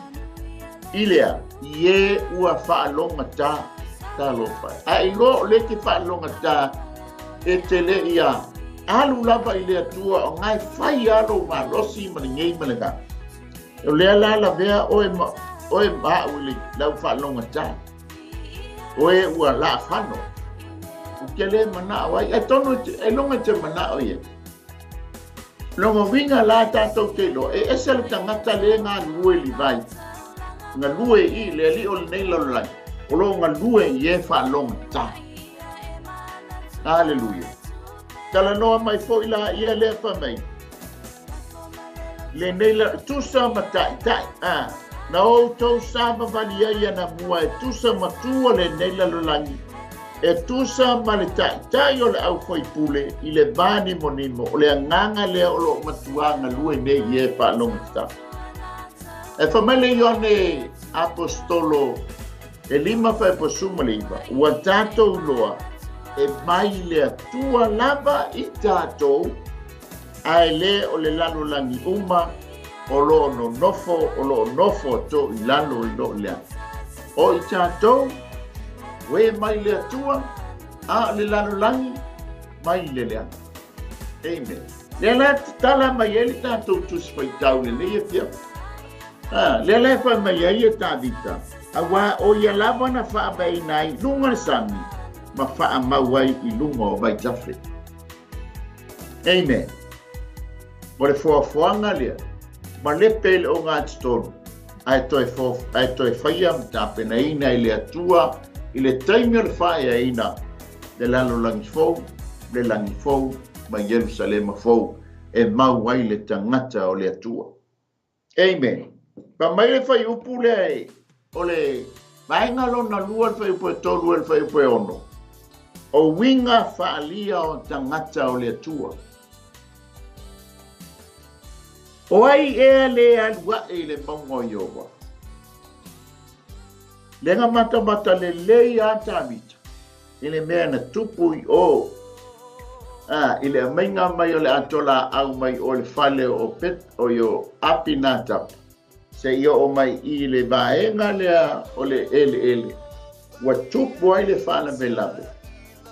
i lea, i e ua faalogata. Talofa. A iloa o lea e te faalogata, e te le ia alu lava i le Atua o na e fai lava lou malosi ma lenei ma lena. O lea la lavea oe ma, oe ma au i le lau faalogata. Oe ua laafano. U te le manao ai. Atonu e loga te manao ia. Lona uiga la tatou te iloa, e ese le tagata le galulue i Livai, galue i le alii o lenei lalolagi, o lo o galue i e faalogata. Aleluia. Talanoa mai foi la ia lea fai mai, lenei la, tusa ma taitai, a, na outou savavali ai anamua e tusa ma tua lenei lalolagi, E tusa ma le taitai o le aufaipule i le vanimonimo, o le agaga lea o lo o matuā galue nei i e faalogo tatau. E fai mai le Ioane Aposetolo e 5 fuafuapu 19, ua tatou iloa e mai le Atua lava i tatou, ae le o le lalolagi uma o lo o nonofo, o lo o nofo ato i lalo i lo leaga. O i tatou, ua e mai le Atua, a o le lalolagi mai le leaga. Amen. Lea la tatala mai ai le tatou tusi faitau lenei afiafi. Lea la e fai mai ai e Tavita, auā o ia lava na faavaeina ai i luga le sami ma faamau ai i luga o vaitafe. Amen. O le foafoaga lea, ma lepe i le ogatotonu, ae toe, ae toe faia ma tapenaina i le Atua i le taimi o le faaeaina le lalolagi fou, le lagi fou ma Ierusalema fou e mau ai le tagata o le Atua. Amen. Pa mai le fuaiupu lea e o le vaega lona 2, le fuaiupu e 3 e le fuaiupu e 6. O uiga faaalia o tagata o le Atua. O ai ea le alu ae i le mauga o Ieova? Lega matamata lelei a Tavita i le mea na tupu i o i le aumaiga mai o le ato laau mai o le fale o Pet o io Apinatapa se i oo mai i le vaega lea o le eleele ua tupu ai le faalavelave.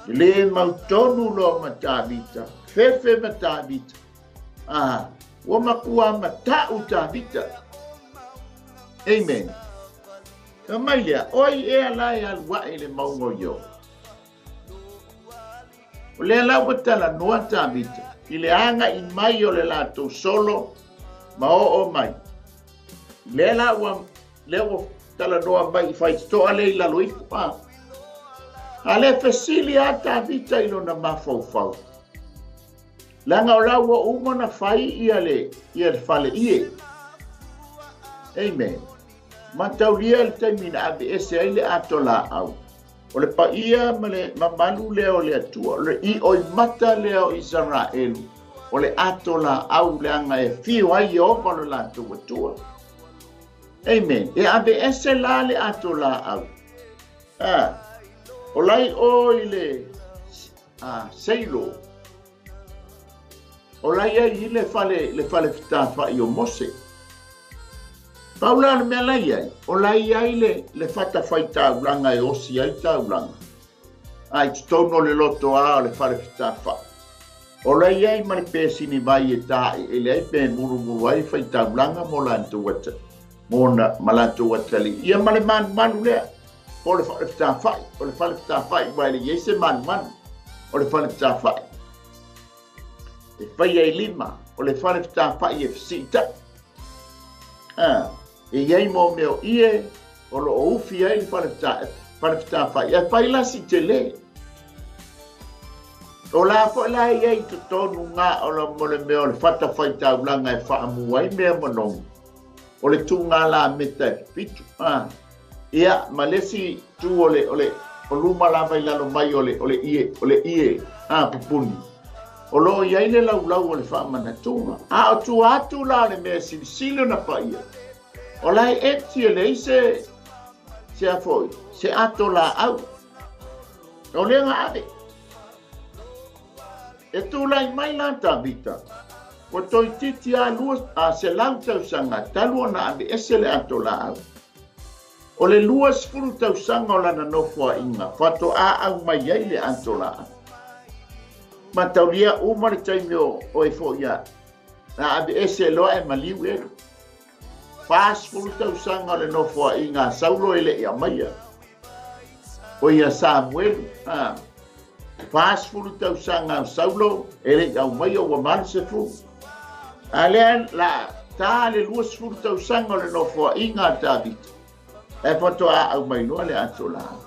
Le mautonu loa ma Tavita, fefe ma Tavita. Ua matua mata'u Tavita. Amen. Ka mai lea, o ai ea la e alu ae i le mauga o Ieova? O lea la ua talanoa Tavita i le aga'i mai o le latou solo ma oo mai. Lea la ua, lea ua talanoa mai i faitotoa lea i lalo ifo. A le fesili a Tavita i lona mafaufau. Leaga o la ua uma ona fai ia le, ia le fale ie. Amen. Mataulia le taimi na aveese ai le ato laau. O le paia ma le mamalu lea o le Atua, o le ioimata lea o Isaraelu, o le ato laau leaga e fio ai Ieova lo latou Atua. Amen. E aveese la le ato laau. O lai o i le Seilo. O lai ai i le fale, le fale fetafa'i o Mose. Pau la le mea lai ai, o lai ai le fatafaitaulaga e osi ai taulaga. Ai totonu o le lotoā o le fale fetafa'i. O lai ai ma le pesini vai e tae e le ai pe murumuru ai faitaulaga mo latou ata mo na ma latou atali. Ia ma le manumalu lea. Po le fale fetafa'i, o le fale fetafa'i ua e le i ai se manumanu. O le fale fetafa'i. E faia i lima, o le fale fetafa'i e fesiita'i. E i ai mo mea o ie, o lo o ufi ai le fale fetafa'i. E fai lasi tele. O la foi la i ai totonu ngā o la mo le mea o le fatafaitaulaga e faamu ai mea manogi. O le tūgā la meta e pitu. Ia, ma le isi tu o le, o le, o luma lava i lalo mai o le, o le ie, o le ie, pupuni. O lo o i ai le laulau o le faamanatuga. A o tua atu la le mea silisili ona paia. O la e eti e leai se, se a foi, se ato laau. O lea na ave. E tulai mai la Tavita, ua toeitiiti lava 200 tausaga talu ona aveese le ato laau. O le 20 tausaga o lana nofoaiga faatoa aumai ai le ato laau. Mataulia uma le taimi o e foi a na aveese loa e maliu elu. 40 tausaga o le nofoaiga a Saulo e le i aumaia. O ia Samuelu, 40 tausaga o Saulo e le i aumaia ua 80. A lea la ta le 20 tausaga o le nofoaiga a Tavita. E faatoa aumai loa le ato laau.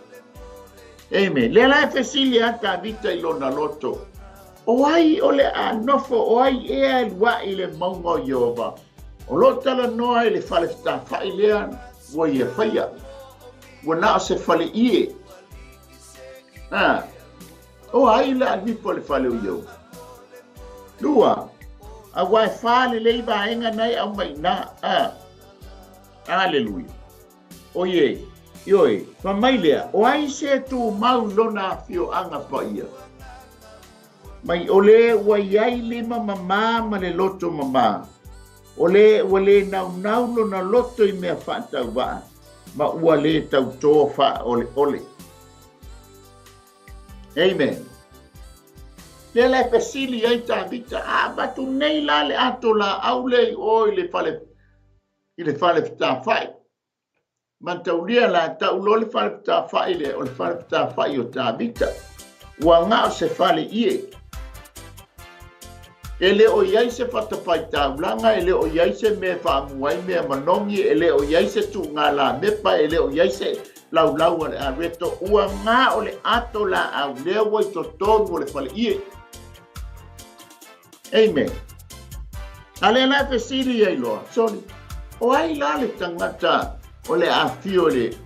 Amen. Lea la e fesili a Tavita i lona loto. O ai o le a nofo, o ai ea e lua'i i le mauga o Ieova? O lo o talanoa i le fale fetafa'i lea ua ia faia. Ua na o se fale ie. A, o ai le a alu ifo i le fale o Ieova? Lua, aua e fa lelei vaega na e aumai i ina. A, aleluia. Oie, ioe, fai mai lea, o ai se tumau i lona afioaga paia? Mai o le ua i ai lima mamā ma le loto mamā, o le ua lē naunau lona loto i mea faatauvaa, ma ua lē tautō faaoleole. Amen. Lea la e fesili ai Tavita, a avatu nei la le ato laau lea i o i le fale i le fale fetafa'i. Mataulia la tau loa le fale fetafa'i lea o le fale fetafa'i o Tavita. Ua gao se fale ie. E le o i ai se fatafaitaulaga, e le o i ai se mea e faamu ai mea manogi, e le o i ai se tuuga lamepa, e le o i ai se laulau a le areto. Ua gao le ato laau lea ua i totonu o le fale ie. Amen. A lea la e fesili ai loa, soli, o ai la le tagata o le afio i le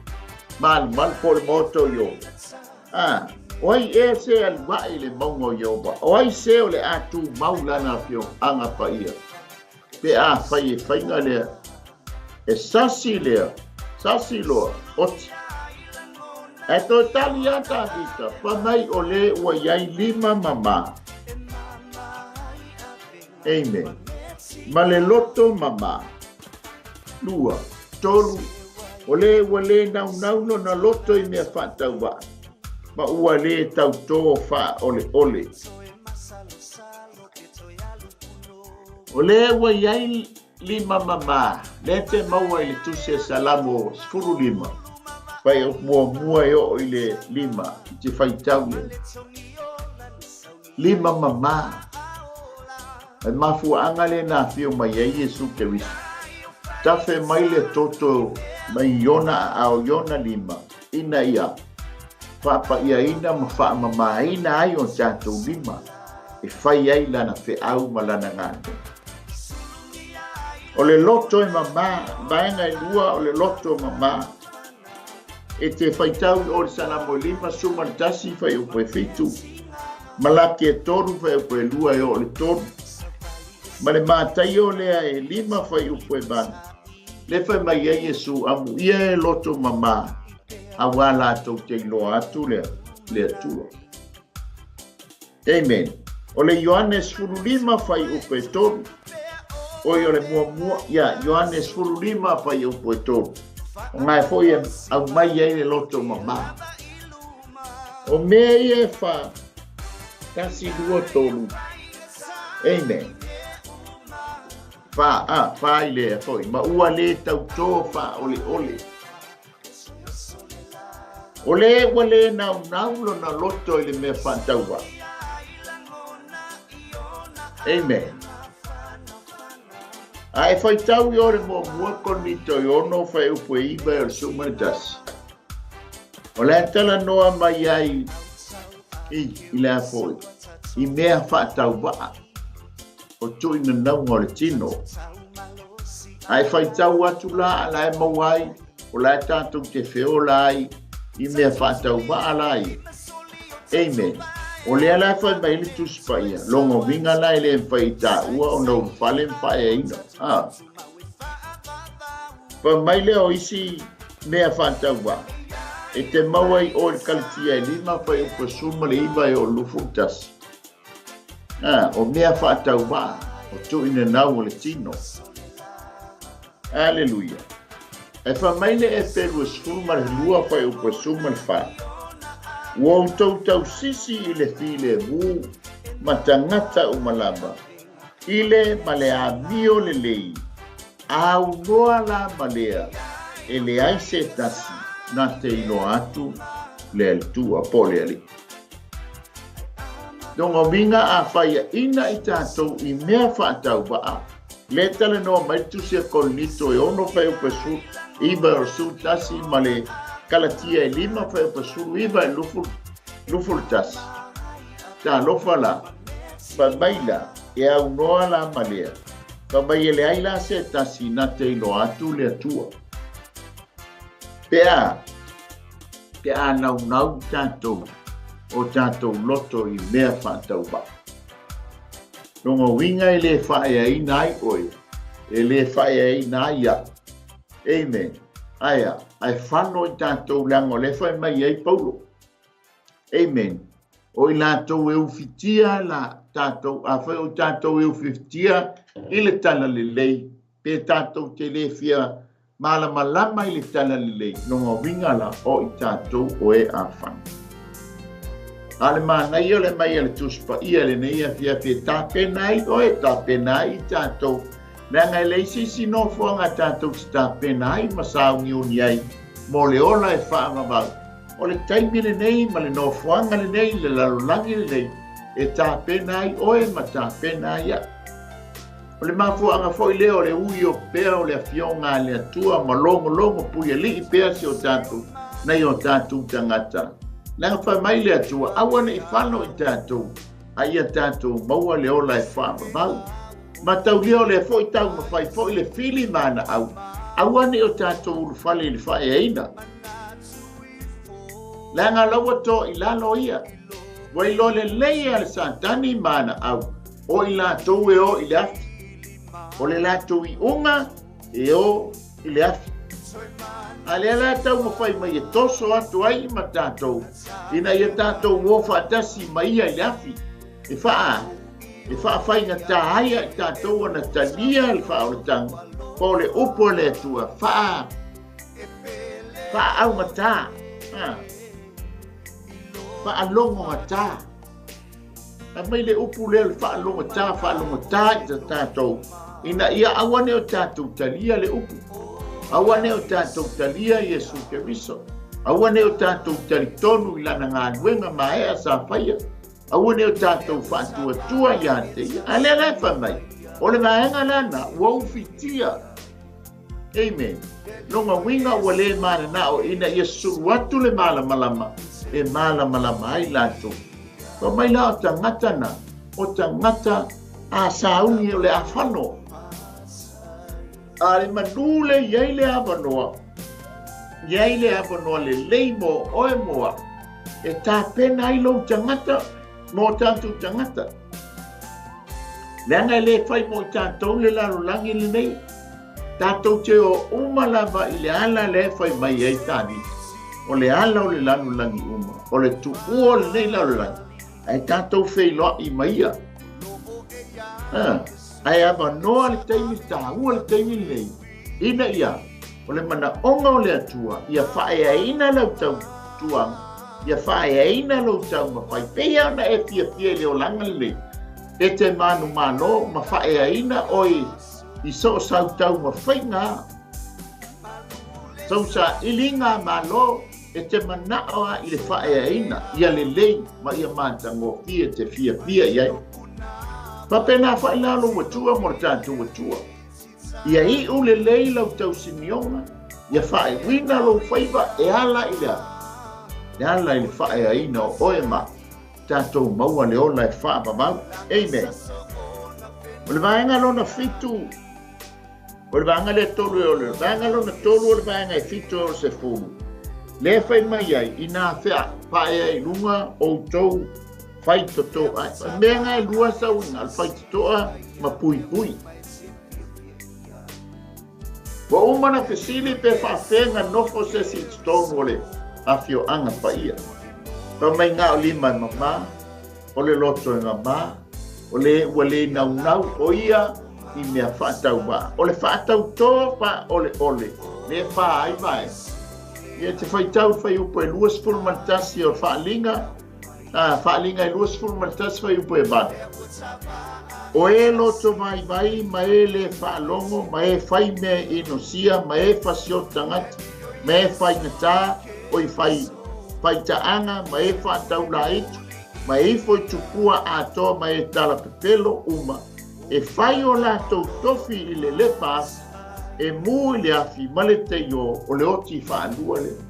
malumalu po o le maota o Ieova? A, o ai ea se aluaʻe i le mauga o Ieova? O ai se o le a tumau lana afioaga paia? Pe afai e faiga lea, e sasi lea, sasi loa, oti. Ae toe tali lava Tavita, fai mai o le ua i ai lima mamā. Amen. Ma le loto mamā. Lua, tolu, o le ua lē naunau lona loto i mea faatauvaa, ma ua lē tautō faaoleole. O le ua i ai lima mamā, lea te maua i le Tusi a Salamo 15, fuaiupu muamua e oo i le lima, i te faitau ia. Lima mamā. Le mafuaaga lea na afio mai ai Iesu Keriso. Tafe mai le toto mai i ona aao i ona lima, ina ia faapaiaina ma faamamāina ai o tatou lima e fai ai lana feau ma lana galuega. O le loto e mamā, vaega e lua o le loto mamā, e te faitau i o le Salamo e 51 fuaiupu e 7, Malaki e 3 fuaiupu e 2 e oo i le 3, ma le Mataio lea e 5 fuaiupu e 8. Le fai mai ai Iesu, Amuia e loto mamā, auā latou te iloa atu le le Atua. Amen. O le Ioane 15 fuaiupu e 3. Oi o le muamua, ia, Ioane 15 fuaiupu e 3. O ngae foi e aumai ai le loto mamā. O mea ia e fa, tasi, lua, tolu. Amen. Fa, a, fa i lea foi, ma ua lē tautō faaoleole. O lē ua lē naunau lona loto i le mea faatauvaa. Amen. A e faitau i o le muamua Korinito e ono fuaiupu e iva e o le suma le tasi. O le a talanoa mai ai i, i le a foi, i mea faatauvaa. O tuuinanauga o le tino. A e faitau atu la, a la e maua ai, o la e tatou te feola ai i mea faatauvaa la ia. Amen. O lea la e fai mai le Tusi Paia, lona uiga la e le mafai i taua ona ulufale ma faaeaina. Ah. Fai mai lea o isi mea faatauvaa, e te maua i o i le Kalatia e lima fuaiupu e 19 e oo i le 21. A, o mea faatauvaa, o tuuinanau o le tino. Aleluia. Ae fai mai le Eperu e 12 fuaiupu e 14, Ua outou tausisi i le filemu ma tagata uma lava, i le ma le amio lelei, aunoa la ma lea, e leai se tasi na te iloa atu le Atua po o le Alii. Lona uiga a faiaina i tatou i mea faatauvaa, le talanoa mai le Tusi a Korinito e ono fuaiupu e 19 o le 11 ma le Kalatia e lima fuaiupu e 19 e 21. Talofa la, fai mai la, e aunoa la ma lea, fai mai e leai la se tasi na te iloa atu le Atua. Pe a, pe a naunau tatou. o tatou loto i mea faatauvaa. Lona uiga e le faaeaina ai oe, e le faaeaina ai au. Amen. Ae a? Ae fano i tatou leaga o lea e fai mai ai Paulo. Amen. O i latou e ufitia la tatou, afai o tatou e ufitia i le tala lelei, pe tatou te le fia malamalama i le tala lelei, lona uiga la, o i tatou o e afana. A o le manaia o le aumai a le Tusi Paia i lenei afiafi e tapena ai oe, tapena ai i tatou, leaga e leai se isi nofoaga tatou te tapena ai ma sauniuni ai mo le ola e faavavau. O le taimi lenei ma le nofoaga lenei, le lalolagi lenei, e tapena ai oe ma tapena ai au. O le mafuaaga foi lea o le ui o pea o le Afioga a le Atua ma logologo puialii pea si o tatou, nai o tatou tagata. Leaga fai mai le Atua, aua ne i fano i tatou, a ia tatou maua le ola e faavavau. Mataulia o lea foi taumafai foi le fili ma ana au, aua ne i o tatou ulufale i le faaeaina. Leaga la ua toa i lalo ia. Ua iloa lelei e le Satani ma ana au, o i latou e o i le afi. O le latou iuga e o i le afi. A lea la taumafai mai e toso atu ai ma tatou, ina ia tatou o faatasi ma ia i le afi, e faa, e faafaigata ai ia i tatou ona talia le faaolataga, po o le upu a le Atua, faa, faaaugata, ha, faalogogata. Aumai le upu lea o le faalogogata, faalogogata i ta tatou, ina ia aua ne i o tatou talia le upu, aua ne i o tatou talia Iesu Keriso, aua ne i o tatou talitonu i lana galuega maea sa faia, aua ne i o tatou faatuatua ia te ia. A lea la e fai mai, o le vaega lana ua ufitia. Amen. Lona uiga ua le mananao ina ia sulu atu le malamalama e malamalama ai latou. Fai mai la o tagata na, o tagata a sauni o le afano. A le manu le i ai le avanoa, i ai le avanoa lelei mo oe mo au, e tapena ai lou tagata mo tatou tagata. Leaga e le fai mo i tatou le lalolagi lenei. Tatou te o uma lava i le ala lea e fai mai ai Tavita. O le ala o le lalolagi uma, o le tuua o lenei lalolagi, ae tatou feiloai ma ia. Ae avanoa le taimi, taua le taimi lenei, ina ia, o le manaoga o le Atua, ia faaeaina lau tautuaga, ia faaeaina lou taumafai, pei ona e fiafia i le olaga lenei, e te manumalo ma faaeaina oe i so o sau taumafaiga, sou sailiga malo, e te manao lava i le faaeaina ia lelei ma ia matagofie e te fiafia i ai. Faapena foi la lou Atua mo le tatou Atua. Ia iu lelei lau tausimioga, ia faaiuina lou faiva e ala i le a? E ala i le faaeaina o oe ma tatou maua le ola e faavavau. Amen. O le vaega lona fitu, o le vaega lea tolu e o le vaega lona tolu o le vaega e fitu e o le sefulu. Lea e fai mai ai, inā fea paea i luga outou faitotoa. O mea nga e lua sauiga, o le faitotoa ma puipui. Ua uma ona fesili pe faafea nofo se isi i totonu o le afioaga paia. Fai mai na o lima e mama, o le loto e mama, o le ua le naunau o ia i mea faatauvaa. O le faatautō faaoleole lea e pā ai vaega. Ia e te faitau i le fuaiupu e 21 o le Faaaliga, A, Faaaliga e 21 fuaiupu e 8. O e loto vaivai ma e le faalogo ma e fai mea inosia ma e fasioti tagata ma e faigata o i fai faitaaga ma e faataulaitu ma e ifo i tupua atoa ma e talapepelo uma e fai o latou tofi i le lepa afi e mu i le afi ma le teio o le oti faalua lea.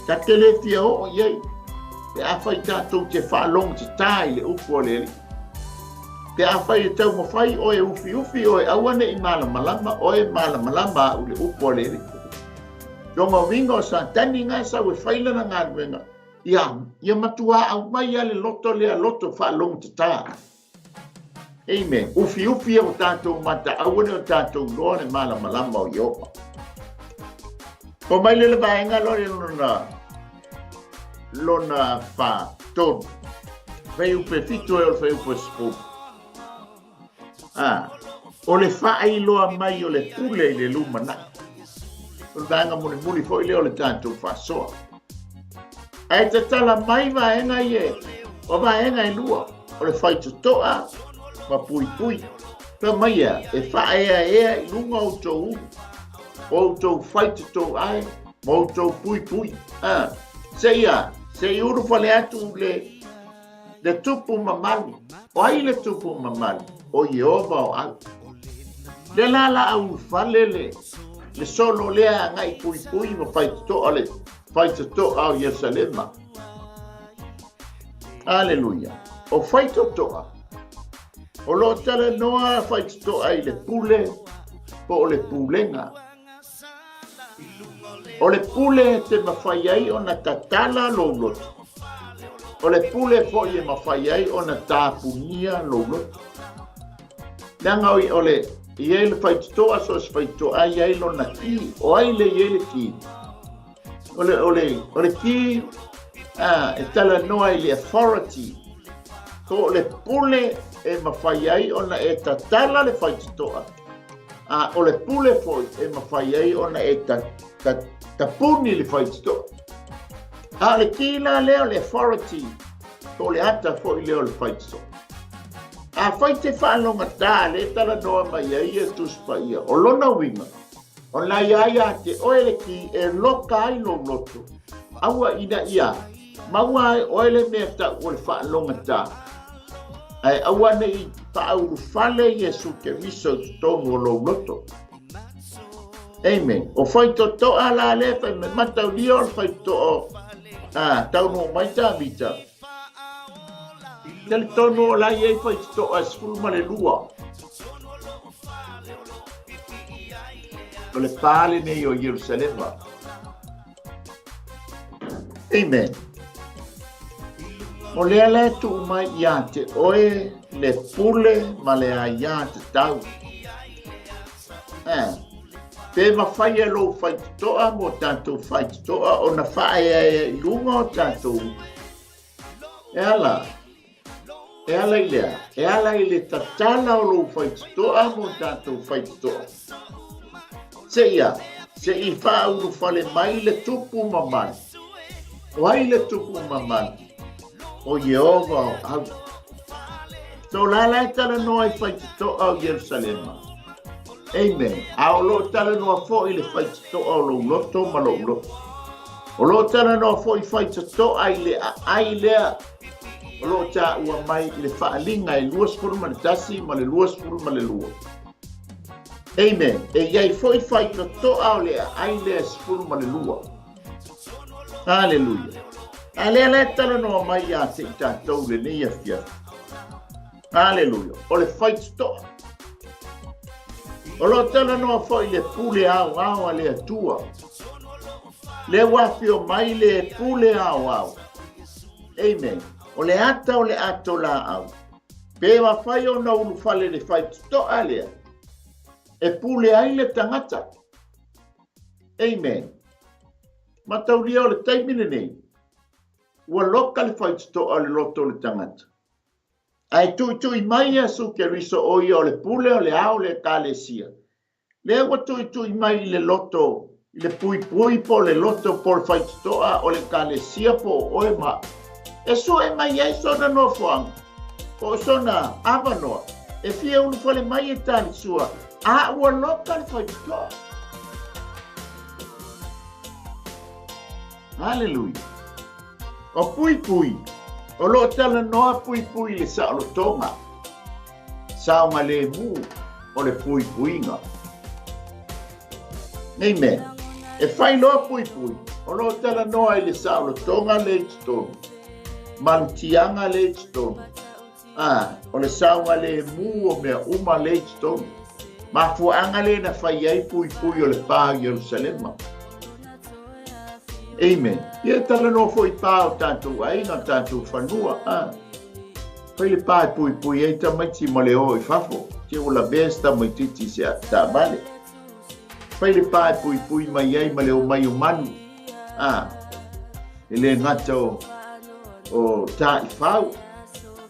Ta te le fia oo i ai, pe afai tatou te faalogotatā i le upu a le Alii. Pe afai e taumafai oe e ufiufi oe, aua ne i malamalama oe, malamalama au i le upu a le Alii. Lona uiga o Satani na e sau e fai lana galuega, Ia, ia matuā aumai lava le loto lea, loto faalogotatā. Amen. Ufiufi e o tatou mata, aua ne o tatou loa le malamalama o Ieova. O mai le le vaega loa le lona, lona whā, tonu. Fuaiupu 7 e o le fuaiupu 10. Ah, o le faailoa mai o le pule i le lumanai. O le vaega mulimuli foi lea o le tatou faasoa. Ae tatala mai vaega ia, o vaega e lua, o le faitotoa ma puipui. Fai mai ia, e faaeaea i luga o outou ulu, o outou faitotoa e, ma outou puipui. Ah, seia, se i ulufale atu le Le tupu mamalu. O ai le tupu mamalu? O Ieova o au. Le la la ulufale le, le solo lea agai puipui ma faitotoa le faitotoa o Ierusalema. Aleluia. O faitotoa, o lo o talanoa faitotoa i le pule po o le pulega. O le pule e te mafai ai ona tatala lou loto. O le pule foi e mafai ai ona tapunia lou loto. Leaga o le i ai le faitotoa, so o se faitotoa e i ai lona ki. O ai le i ai le ki? O le, o le, o le ki e talanoa i le authority. So o le pule e mafai ai ona e tatala le faitotoa. A o le pule foi e mafai ai ona e ta, ta, tapuni le faitotoa. A o le ki la lea o le authority, po o le ata foi lea o le faitotoa. Afai te faalogatā le talanoa mai ai ia Tusi Paia, o lona uiga, o la ia ia te oe le ki e loka ai lou loto, aua ina ia maua ai oe le mea tau o le faalogatā, ae aua ne i faaulufale Iesu Keriso i totonu o lou loto. Amen. O faitotoa la lea fai mai mataulia o le faitotoa a taunuu mai Tavita. Talitonu o la i ai faitotoa e 12. O le pā lenei o Ierusalema. Amen. O lea la e tuu mai ia te oe le pule ma le aiā tatau. Eh, pe mafai e lou faitotoa mo tatou faitotoa ona faaeaea i luga o tatou. E ala, E ala i lea, e ala i le tatala o lou faitotoa mo tatou faitotoa. Seia, se i faaulufale mai le tupu mamalu. O ai le tupu mamalu? O Ieova o au. So la la e talanoa i faitotoa o Ierusalema. Amen. A o lo o talanoa foi le faitotoa o lou loto ma lou loto. O lo o talanoa foi faitotoa i le aai lea o lo o taua mai i le faaaliga e 21 ma le 22. Amen. E i ai foi faitotoa o le aai lea e 12. Haleluia. A lea la e talanoa mai ia te i tatou lenei afiafi. Haleluia. O le faitotoa. O lo o talanoa foi le pule aoao a le Atua. Lea ua afio mai le pule aoao. Amen. O le ata o le ato laau. Pe mafai ona ulufale le faitotoa lea e pule ai le tagata. Amen. Mataulia o le taimi lenei, ua loka le faitotoa o le loto o le tagata. Ae tuitui mai Iesu Keriso o ia o le pule o le ao o le Ekalesia. Lea ua tuitui mai i le loto, i le puipui po o le loto po o le faitotoa o le Ekalesia po o oe ma au. E sue mai ai sona nofoaga po o sona avanoa e fia ulufale mai e talisua a ua loka le faitotoa. Haleluia. O puipui, o lo o talanoa puipui i le saolotoga. Saogalemu o le puipuiga. Amen. E fai loa puipui, o lo o talanoa i le saolotoga le i totonu, malutiaga le i totonu, a, o le saogalemu o mea uma le i totonu. Mafuaaga le na fai ai puipui o le pā o Ierusalema. Amen. Ia talanoa foi i pa o tatou aiga, o tatou fanua. Ah. Fai le pa e puipui ai tamaiti ma le o i fafo. Te ua lavea se tamaitiiti i se taavale. Fai le pa e puipui mai ai ma le omai o manu. Ah. E le gata o, o taifau.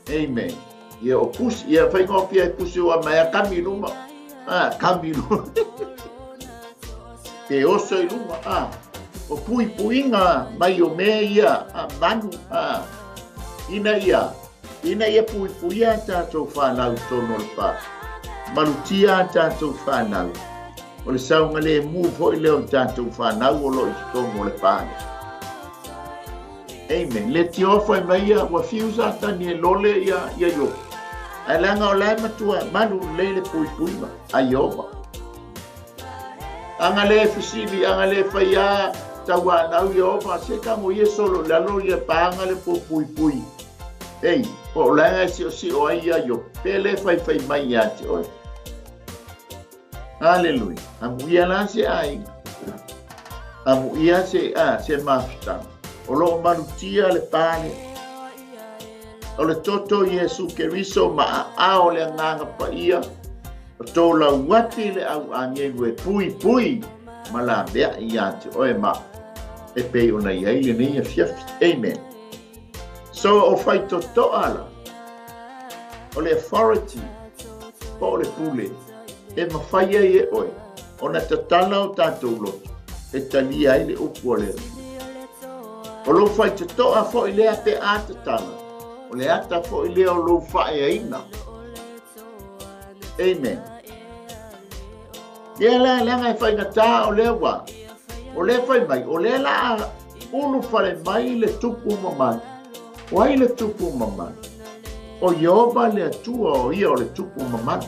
Amen. Ia o pusi, ia faigofie ai pusi ua mai a kami i luma. Ah, kami i luma. Pe oso i luma, ah. O puipuiga mai o mea ia, ah, manu, ah. Ina ia, ina ia puipuia a tatou fanau i totonu o le pā. Malutia a tatou fanau. O le saogalemu foi lea o tatou fanau o lo o i totonu o le pā lea. Amen. Le tioa fai mai ia, ua fiu Satani e lole ia, ia Iopo. Ae leaga o la e matua malu lelei le puipuiga a Ieova. Aga le fesili, aga le fai a tauanau Ieova, se tago ia solo i lalo ia paga le puipuipui. Ei, po o laga e siosio ai ia Iopo, pe le faifai mai ia te oe. Aleluia. Amuia la se aiga. Amuia se, a, se mafutaga. O lo o malutia le pale. O le toto Iesu Keriso ma aao o le Agaga Paia, o tō lauati le au agelu e puipui ma laveai ia te oe ma e pei ona i ai lenei afiafi. Amen. So o faitotoa la, o le authority po o le pule e mafai ai e oe ona tatala o tatou loto e talia ai le upu a le Atua. O lou faitotoa foi lea pe a tatala, o le ata foi lea o lou faaeaina. Amen. Ia la, leaga e faigata o lea ua, o lea fai mai, o lea la a ulufale mai le tupu mamalu. O ai le tupu mamalu? O Ieova le Atua, o ia o le tupu mamalu.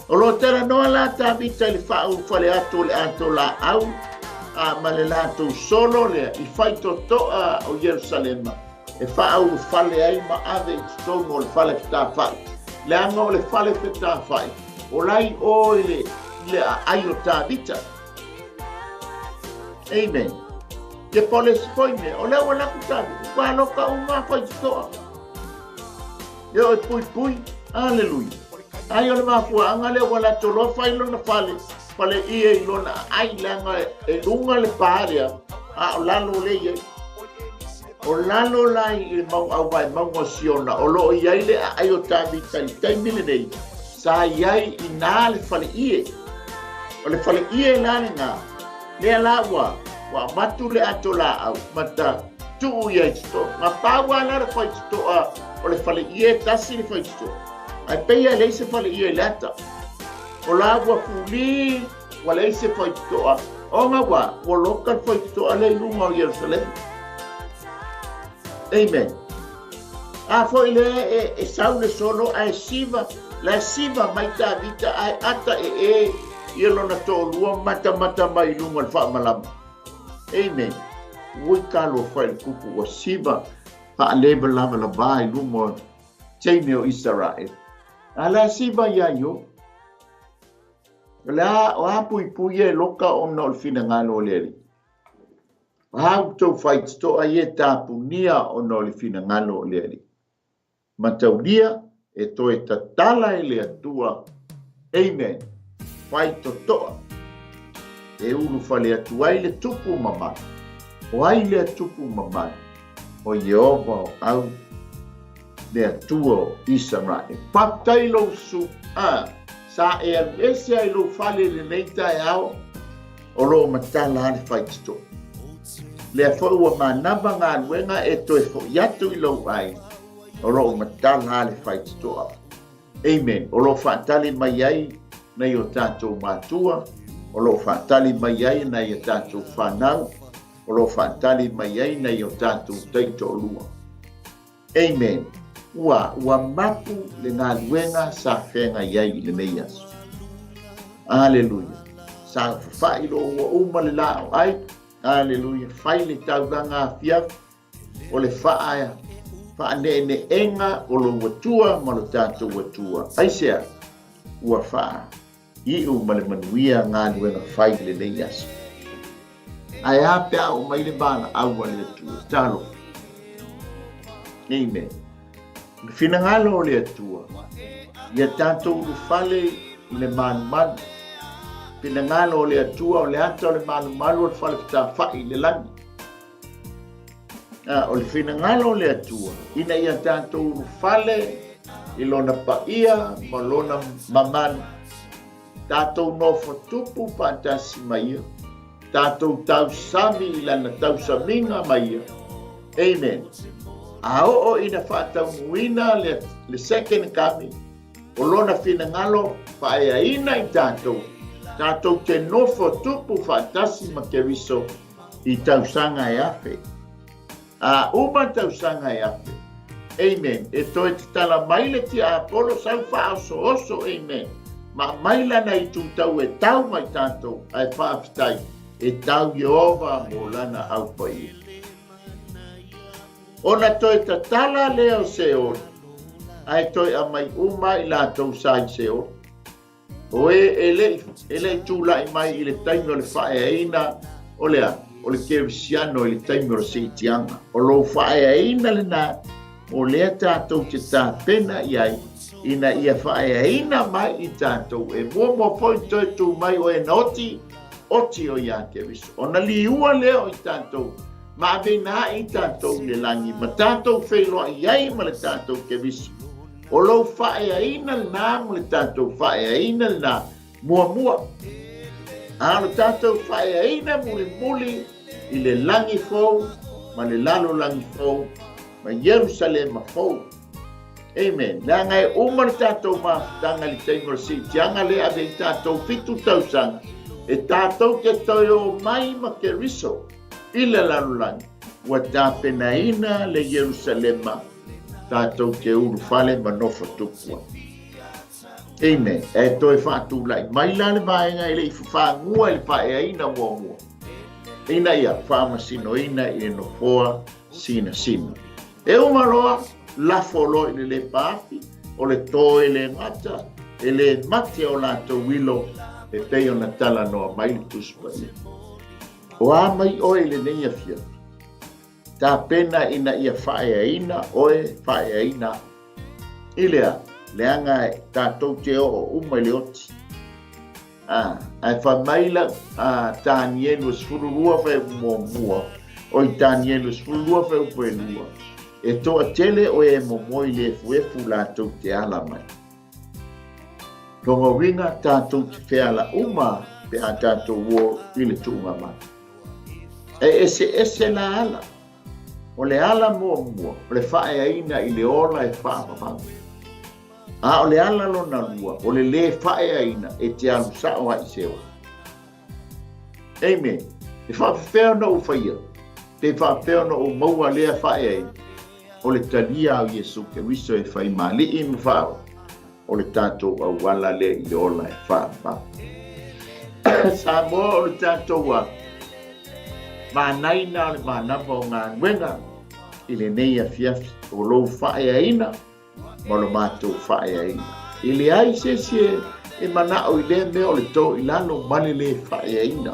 O lo o talanoa la Tavita i le faaulufale atu o le ato laau a ma le latou solo lea i faitotoa o Ierusalema e faaulufale ai ma ave i totonu o le fale fetafai. Leaga o le fale fetafai, o la i o i le, i le aai o Tavita. Amen. Ia po le isi foi mea, o lea ua laku Tavita, ua aloka uma faitotoa. Ia o e puipui. Aleluia. Ai o le mafuaaga lea ua latou loa fai lona fale, fale ia i lona aai, leaga e luga le pa lea, a o lalo lea i ai. O lalo la i le mau auvae mauga o Siona, o lo o i ai le aai o Tavita i le taimi lenei, sa i ai i nā le fale ie. O le fale ie la lenā, lea la ua, ua avatu le ato laau, ma ta tuu ia i totonu. Na pau lava la le faitotoa o le fale ie, tasi le faitotoa. Ae pei e leai se fale ie i le ata. O la ua fuli, ua leai se faitotoa. Ona ua, ua loka le faitotoa lea i luga o Ierusalema. Amen. A foi le e, e sau le solo ae siva, la e siva mai Tavita ae ata e e ia lona toalua matamata mai i luga o le faamalama. Amen. Ui talofa i le tupu ua siva faalevalavalava i luma o teine o Isaraele. A la e siva iā Iopo. O le a, o a puipui e loka ona o le finagalo o le Alii. O a outou faitotoa ia e tapunia ona o le finagalo o le Alii. Mataulia e toe tatala e le Atua. Amen. Faitotoa. E ulufale atu ai le tupu mamalu. O ai lea tupu mamalu? O Ieova o au, le Atua o Isaraele. Faafetai lou su, a, sa e alu ese ai lou fale i lenei taeao, o lo o matala a le faitotoa. Lea foi ua manava galuega e toe foi atu i lou aiga, o lo o matala a le faitotoa. Amen. O lo o faatali mai ai nai o tatou matua, o lo o faatali mai ai nai a tatou fanau, o lo o faatali mai ai nai o tatou taitoalua. Amen. Ua, ua mapu le galuega sa feagai ai i lenei aso. Aleluia. Sa fafa'i lo ua uma le la o ai. Aleluia. Fai le taulaga afiafi o le faa, faaneeneega o lou Atua ma lo tatou Atua. Aisea? Ua faa iu ma le manuia galuega fai i lenei aso. Ae a pe a oo mai le valaau a le Atua? Talofa. Amen. O le finagalo o le Atua, ia tatou ulufale i le malumalu. Finagalo o le Atua, o le ata o le malumalu o le falefetafai i le lagi. A, o le finagalo o le Atua, ina ia tatou ulufale i lona paia ma lona mamalu. Tatou nofo tupu faatasi ma ia. Tatou tausami i lana tausamiga ma ia. Amen. A oo ina faataunuuina le, le second coming, o lona finagalo faaeaina i tatou, tatou te nofo tupu faatasi ma Keriso i tausaga e afe. A uma tausaga e afe. Amen. E toe tatala mai le tiapolo sau faaosooso. Amen. Ma aumai lana itutau e tau mai tatou, ae faafetai, e tau Ieova mo lana au paia. Ona toe tatala lea o Seol, ae toe aumai uma i latou sa i Seol. O e e le i, e le i tulai mai i le taimi o le faaeaina o le a? O le kerisiano i le taimi o le siitiaga. O lou faaeaina lena o lea tatou te tapena i ai ina ia faaeaina mai i tatou e muamua foi toe tu mai o e na oti, oti o ia Keriso. Ona liua lea o i tatou ma aveina ai i tatou i le lagi ma tatou feiloai ai ma le tatou Keriso. O lou faaeaina lena ma le tatou faaeaina lena muamua. A o le tatou faaeaina mulimuli i le lagi fou ma le lalolagi fou ma Ierusalema fou. Amen. Leaga e uma le tatou mafutaga i le taimi o le siitiaga lea ave i tatou fitu tausaga, e tatou te toe o mai ma Keriso i le lalolagi, ua tapenaina le Ierusalema tatou te ulufale ma nofo tupu ai. Amen. E toe faatulai mai la le vaega e le i fafagua i le paeaina muamua, ina ia faamasinoina i le nofoa sinasina. E uma loa, lafo loa i le lepa afi, o le tō e le gata, e le mate o latou ilo, e pei ona talanoa mai le Tusi Paia. O a mai oe i lenei afiafi? Tapena ina ia faaeaina oe, faaeaina au. I le a? Leaga tatou te oo uma i le oti. A, ae fai mai la a Tanielu e 12 fuaiupu muamua, oi Tanielu e 12 fuaiupu e lua, e toatele o e momoe i le efuefu latou te ala mai. Lona uiga tatou te feala uma pe a tatou o i le tuuga mai. E eseese la ala. O le ala muamua, o le faaeaina i le ola e faavavau. A o le ala lona lua, o le lē faaeaina e te alu sao ai i se ola. Amen. E faapefea ona ou faia? Pe faapefea ona ou maua lea faaeaina? O le talia o Iesu Keriso e fai ma Alii ma Faaola. O le tatou auala lea i le ola e faavavau. Samoa o le tatou a manaina o le manava o galuega i lenei afiafi o lou faaeaina ma lo matou faaeaina. E leai se isi e manao i lea mea o le tō i lalo ma le lē faaeaina.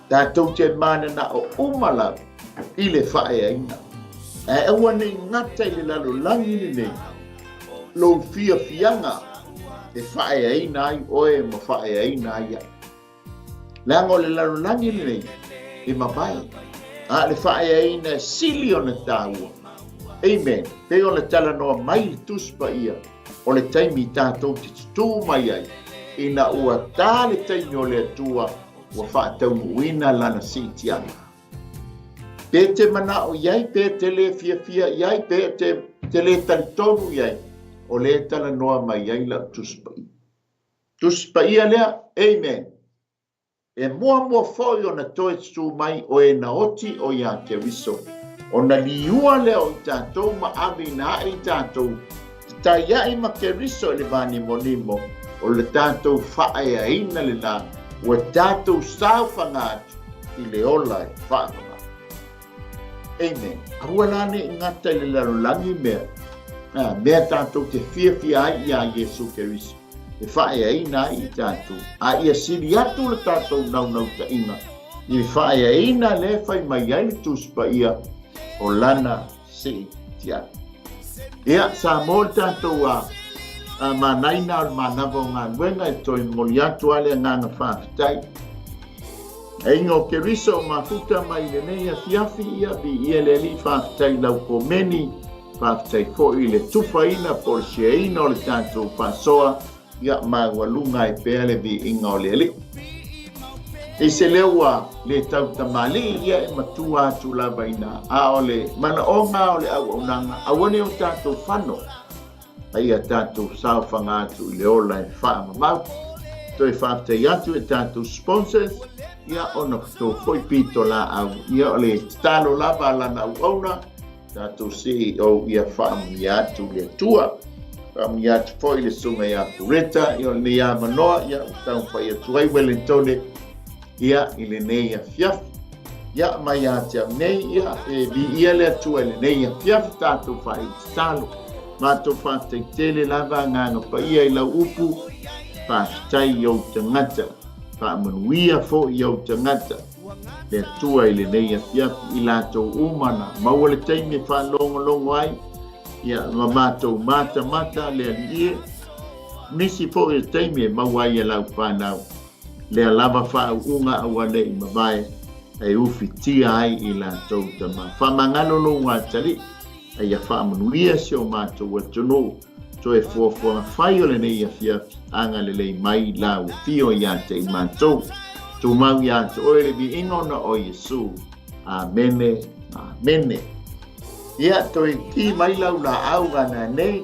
Tatou te mananao uma lava i le faaeaina. Ae aua ne i gata i le lalolagi lenei lou fiafiaga e faaeaina ai oe ma faaeaina ai au. Leaga o le lalolagi lenei e mavae, a o le faaeaina e sili ona taua. Amen. Pei ona talanoa mai le Tusi Paia, o le taimi tatou te tutū mai ai, ina ua tā le taimi o le Atua ua faataunuuina lana siitiaga. Pe te manao i ai, pe te lē fiafia i ai, pe te, te lē talitonu i ai, o lea e talanoa mai ai lau Tusi Paia. Tusi Paia lea, Amen. E muamua foi ona toe tutū mai o e na oti o iā Keriso, ona liua lea o i tatou ma ave ina aʻe i tatou, Taiaʻi ma Keriso i le vānimonimo, o le tatou faaeaina lenā ua tatou saofaga atu i le ola e faavavau. Amen. Aua la ne i gata i le lalolagi mea, a, mea tatou te fiafia ai iā Iesu Keriso, e faaeaina ai i tatou, a ia sili atu le tatou naunautaiga. i le faaeaina lea e fai mai ai le Tusi Paia o lana seetiaga. Ia, sa mo le tatou a, a manaina o le manava o galuega e toe momoli atu a le agaga faafetai. Aiga o Keriso o mafuta mai i lenei afiafi, ia viia le Alii, faafetai i lau komeni, faafetai foi i le tufaina po o le sheaina o le tatou faasoa, ia maualuga ai pea le viiga o le Alii. I se leo ua le tau tamalii, ia e matua atu lava ina, a o le manaoga o le auaunaga, aua ne o tatou fano, a ia tatou saofaga atu i le ola e faamamau. Toe faafetai atu i tatou sponsors, ia ona tou foi pitolaau, ia o le tatalo lava a lana auauna, tatou CEO ia faamanuia atu le Atua. Faamanuia atu foi le susuga ia Pureta, ia o lenei avanoa, ia ua taumafai atu ai Wellingtone, ia i lenei afiafi. Ia mai ia te au nei, ia e viia le Atua i lenei afiafi tatou faaiu tatalo. Matou faafetai tele lava agaga paia i lau upu, faafetai i ou tagata, faamanuia foi i ou tagata. Le Atua i lenei afiafi i latou uma na maua le taimi e faalogologo ai, ia ma matou matamata le Alii e, nisi foi o taimi e maua ai e lau fanau lea lava faauuga aua ne i mavae e ufitia ai i latou tama. Faamagalo lou atalii, a ia faamanuia si o matou atunuu. Toe fuafuaga fai o lenei afiafi, agalelei mai lau afio ia te i matou. Tumau ia te oe le viiga ona o Iesu. Amene, amene. Ia, toe ki mai lau laau gana nei,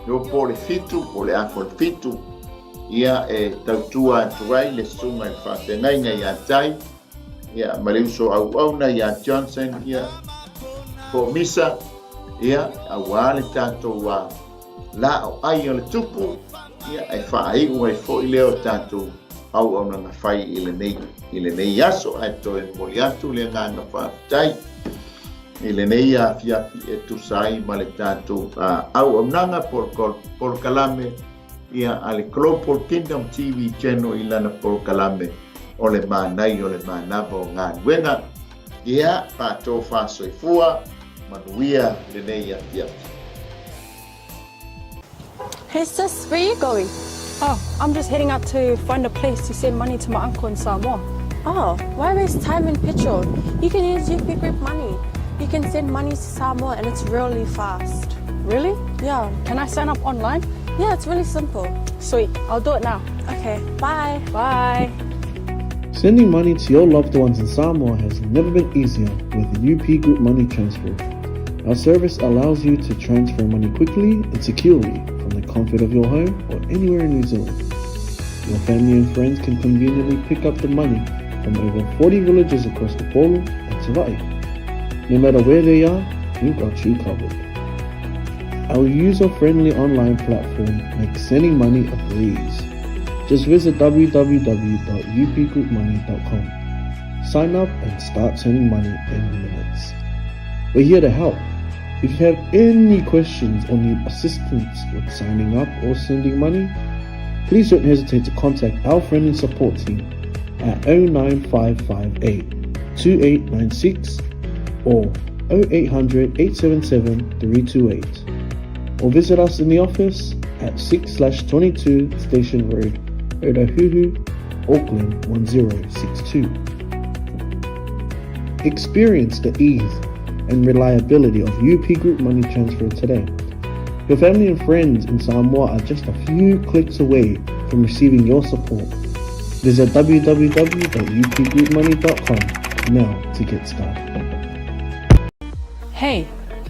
yo po le fitu, po le afo le fitu, ia e tautua atu ai le susuga i le faafeagaiga ia Tai, ia ma le uso auauna ia Johnson, ia po Misa, ia auā le tatou a la o ai o le tupu, ia e faaiu ai foi lea o tatou auaunaga fai i lenei, i lenei aso, ae toe momoli atu le agaga faafetai i lenei afiafi e tusa ai ma le tatou auaunaga polokalame ia a le Global Kingdom TV Channel i lana polokalame o le Mānai o le Manava o Galuega. Ia, faatofa soifua, manuia lenei afiafi. Hey sis, where you going? Oh, I'm just heading out to find a place to send money to my uncle in Samoa. Oh, why waste time and petrol? You can use UP Group Money. You can send money to Samoa and it's really fast. Really? Yeah. Can I sign up online? Yeah, it's really simple. Sweet, I'll do it now. Okay, bye. Bye. Sending money to your loved ones in Samoa has never been easier with UP Group Money Transfer. Our service allows you to transfer money quickly and securely from the comfort of your home or anywhere in New Zealand. Your family and friends can conveniently pick up the money from over 40 villages across Upolu and Savaii. No matter where they are, we've got you covered. Our user-friendly online platform makes sending money a breeze. Just visit www.upgroupmoney.com. Sign up and start sending money in minutes. We're here to help. If you have any questions or need assistance with signing up or sending money, please don't hesitate to contact our friendly support team at 09558 2896 or 0800 877 328 or visit us in the office at 6/22 Station Road, Otahuhu, Auckland 1062. Experience the ease and reliability of UP Group Money Transfer today. Your family and friends in Samoa are just a few clicks away from receiving your support. Visit www.upgroupmoney.com now to get started. Hey,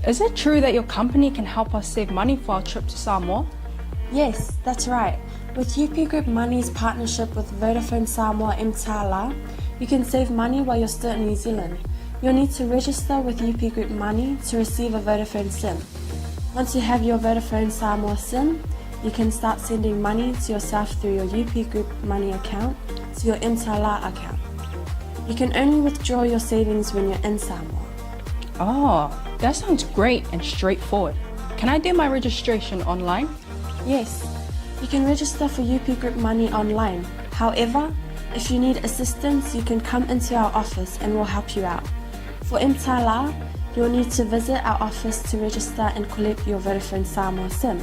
is it true that your company can help us save money for our trip to Samoa? Yes, that's right. With UP Group Money's partnership with Vodafone Samoa Mtala, you can save money while you're still in New Zealand. You'll need to register with UP Group Money to receive a Vodafone SIM. Once you have your Vodafone Samoa SIM, you can start sending money to yourself through your UP Group Money account to your Mtala account. You can only withdraw your savings when you're in Samoa. Oh, that sounds great and straightforward. Can I do my registration online? Yes, you can register for UP Group Money online. However, If you need assistance, you can come into our office and we'll help you out. For mTala, you'll need to visit our office to register and collect your Vodafone Samoa SIM.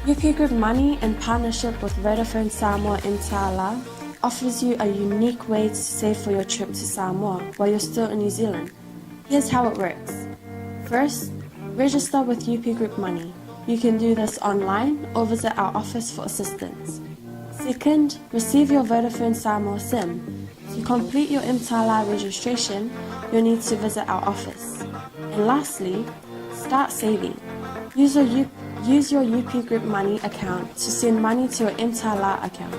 UP Group Money, in partnership with Vodafone Samoa mTala, offers you a unique way to save for your trip to Samoa while you're still in New Zealand. Here's how it works. First, register with UP Group Money. You can do this online or visit our office for assistance. Second, receive your Vodafone Samoa SIM. To complete your mTala registration, you'll need to visit our office. And lastly, start saving. Use your, U- use your UP Group Money account to send money to your mTala account.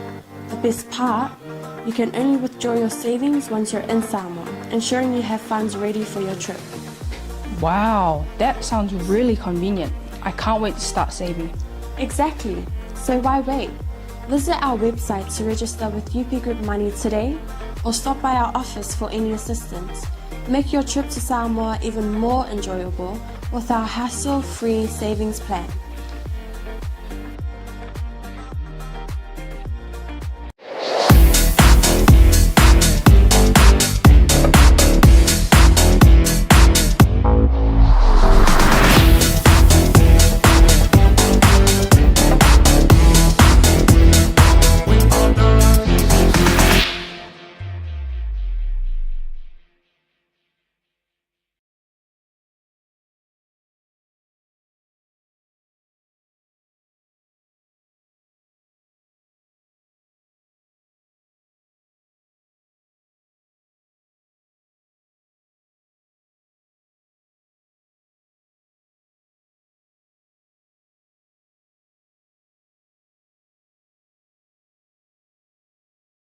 The best part, you can only withdraw your savings once you're in Samoa, ensuring you have funds ready for your trip. Wow, that sounds really convenient. I can't wait to start saving. Exactly. So why wait? Visit our website to register with UP Group Money today or stop by our office for any assistance. Make your trip to Samoa even more enjoyable with our hassle free savings plan.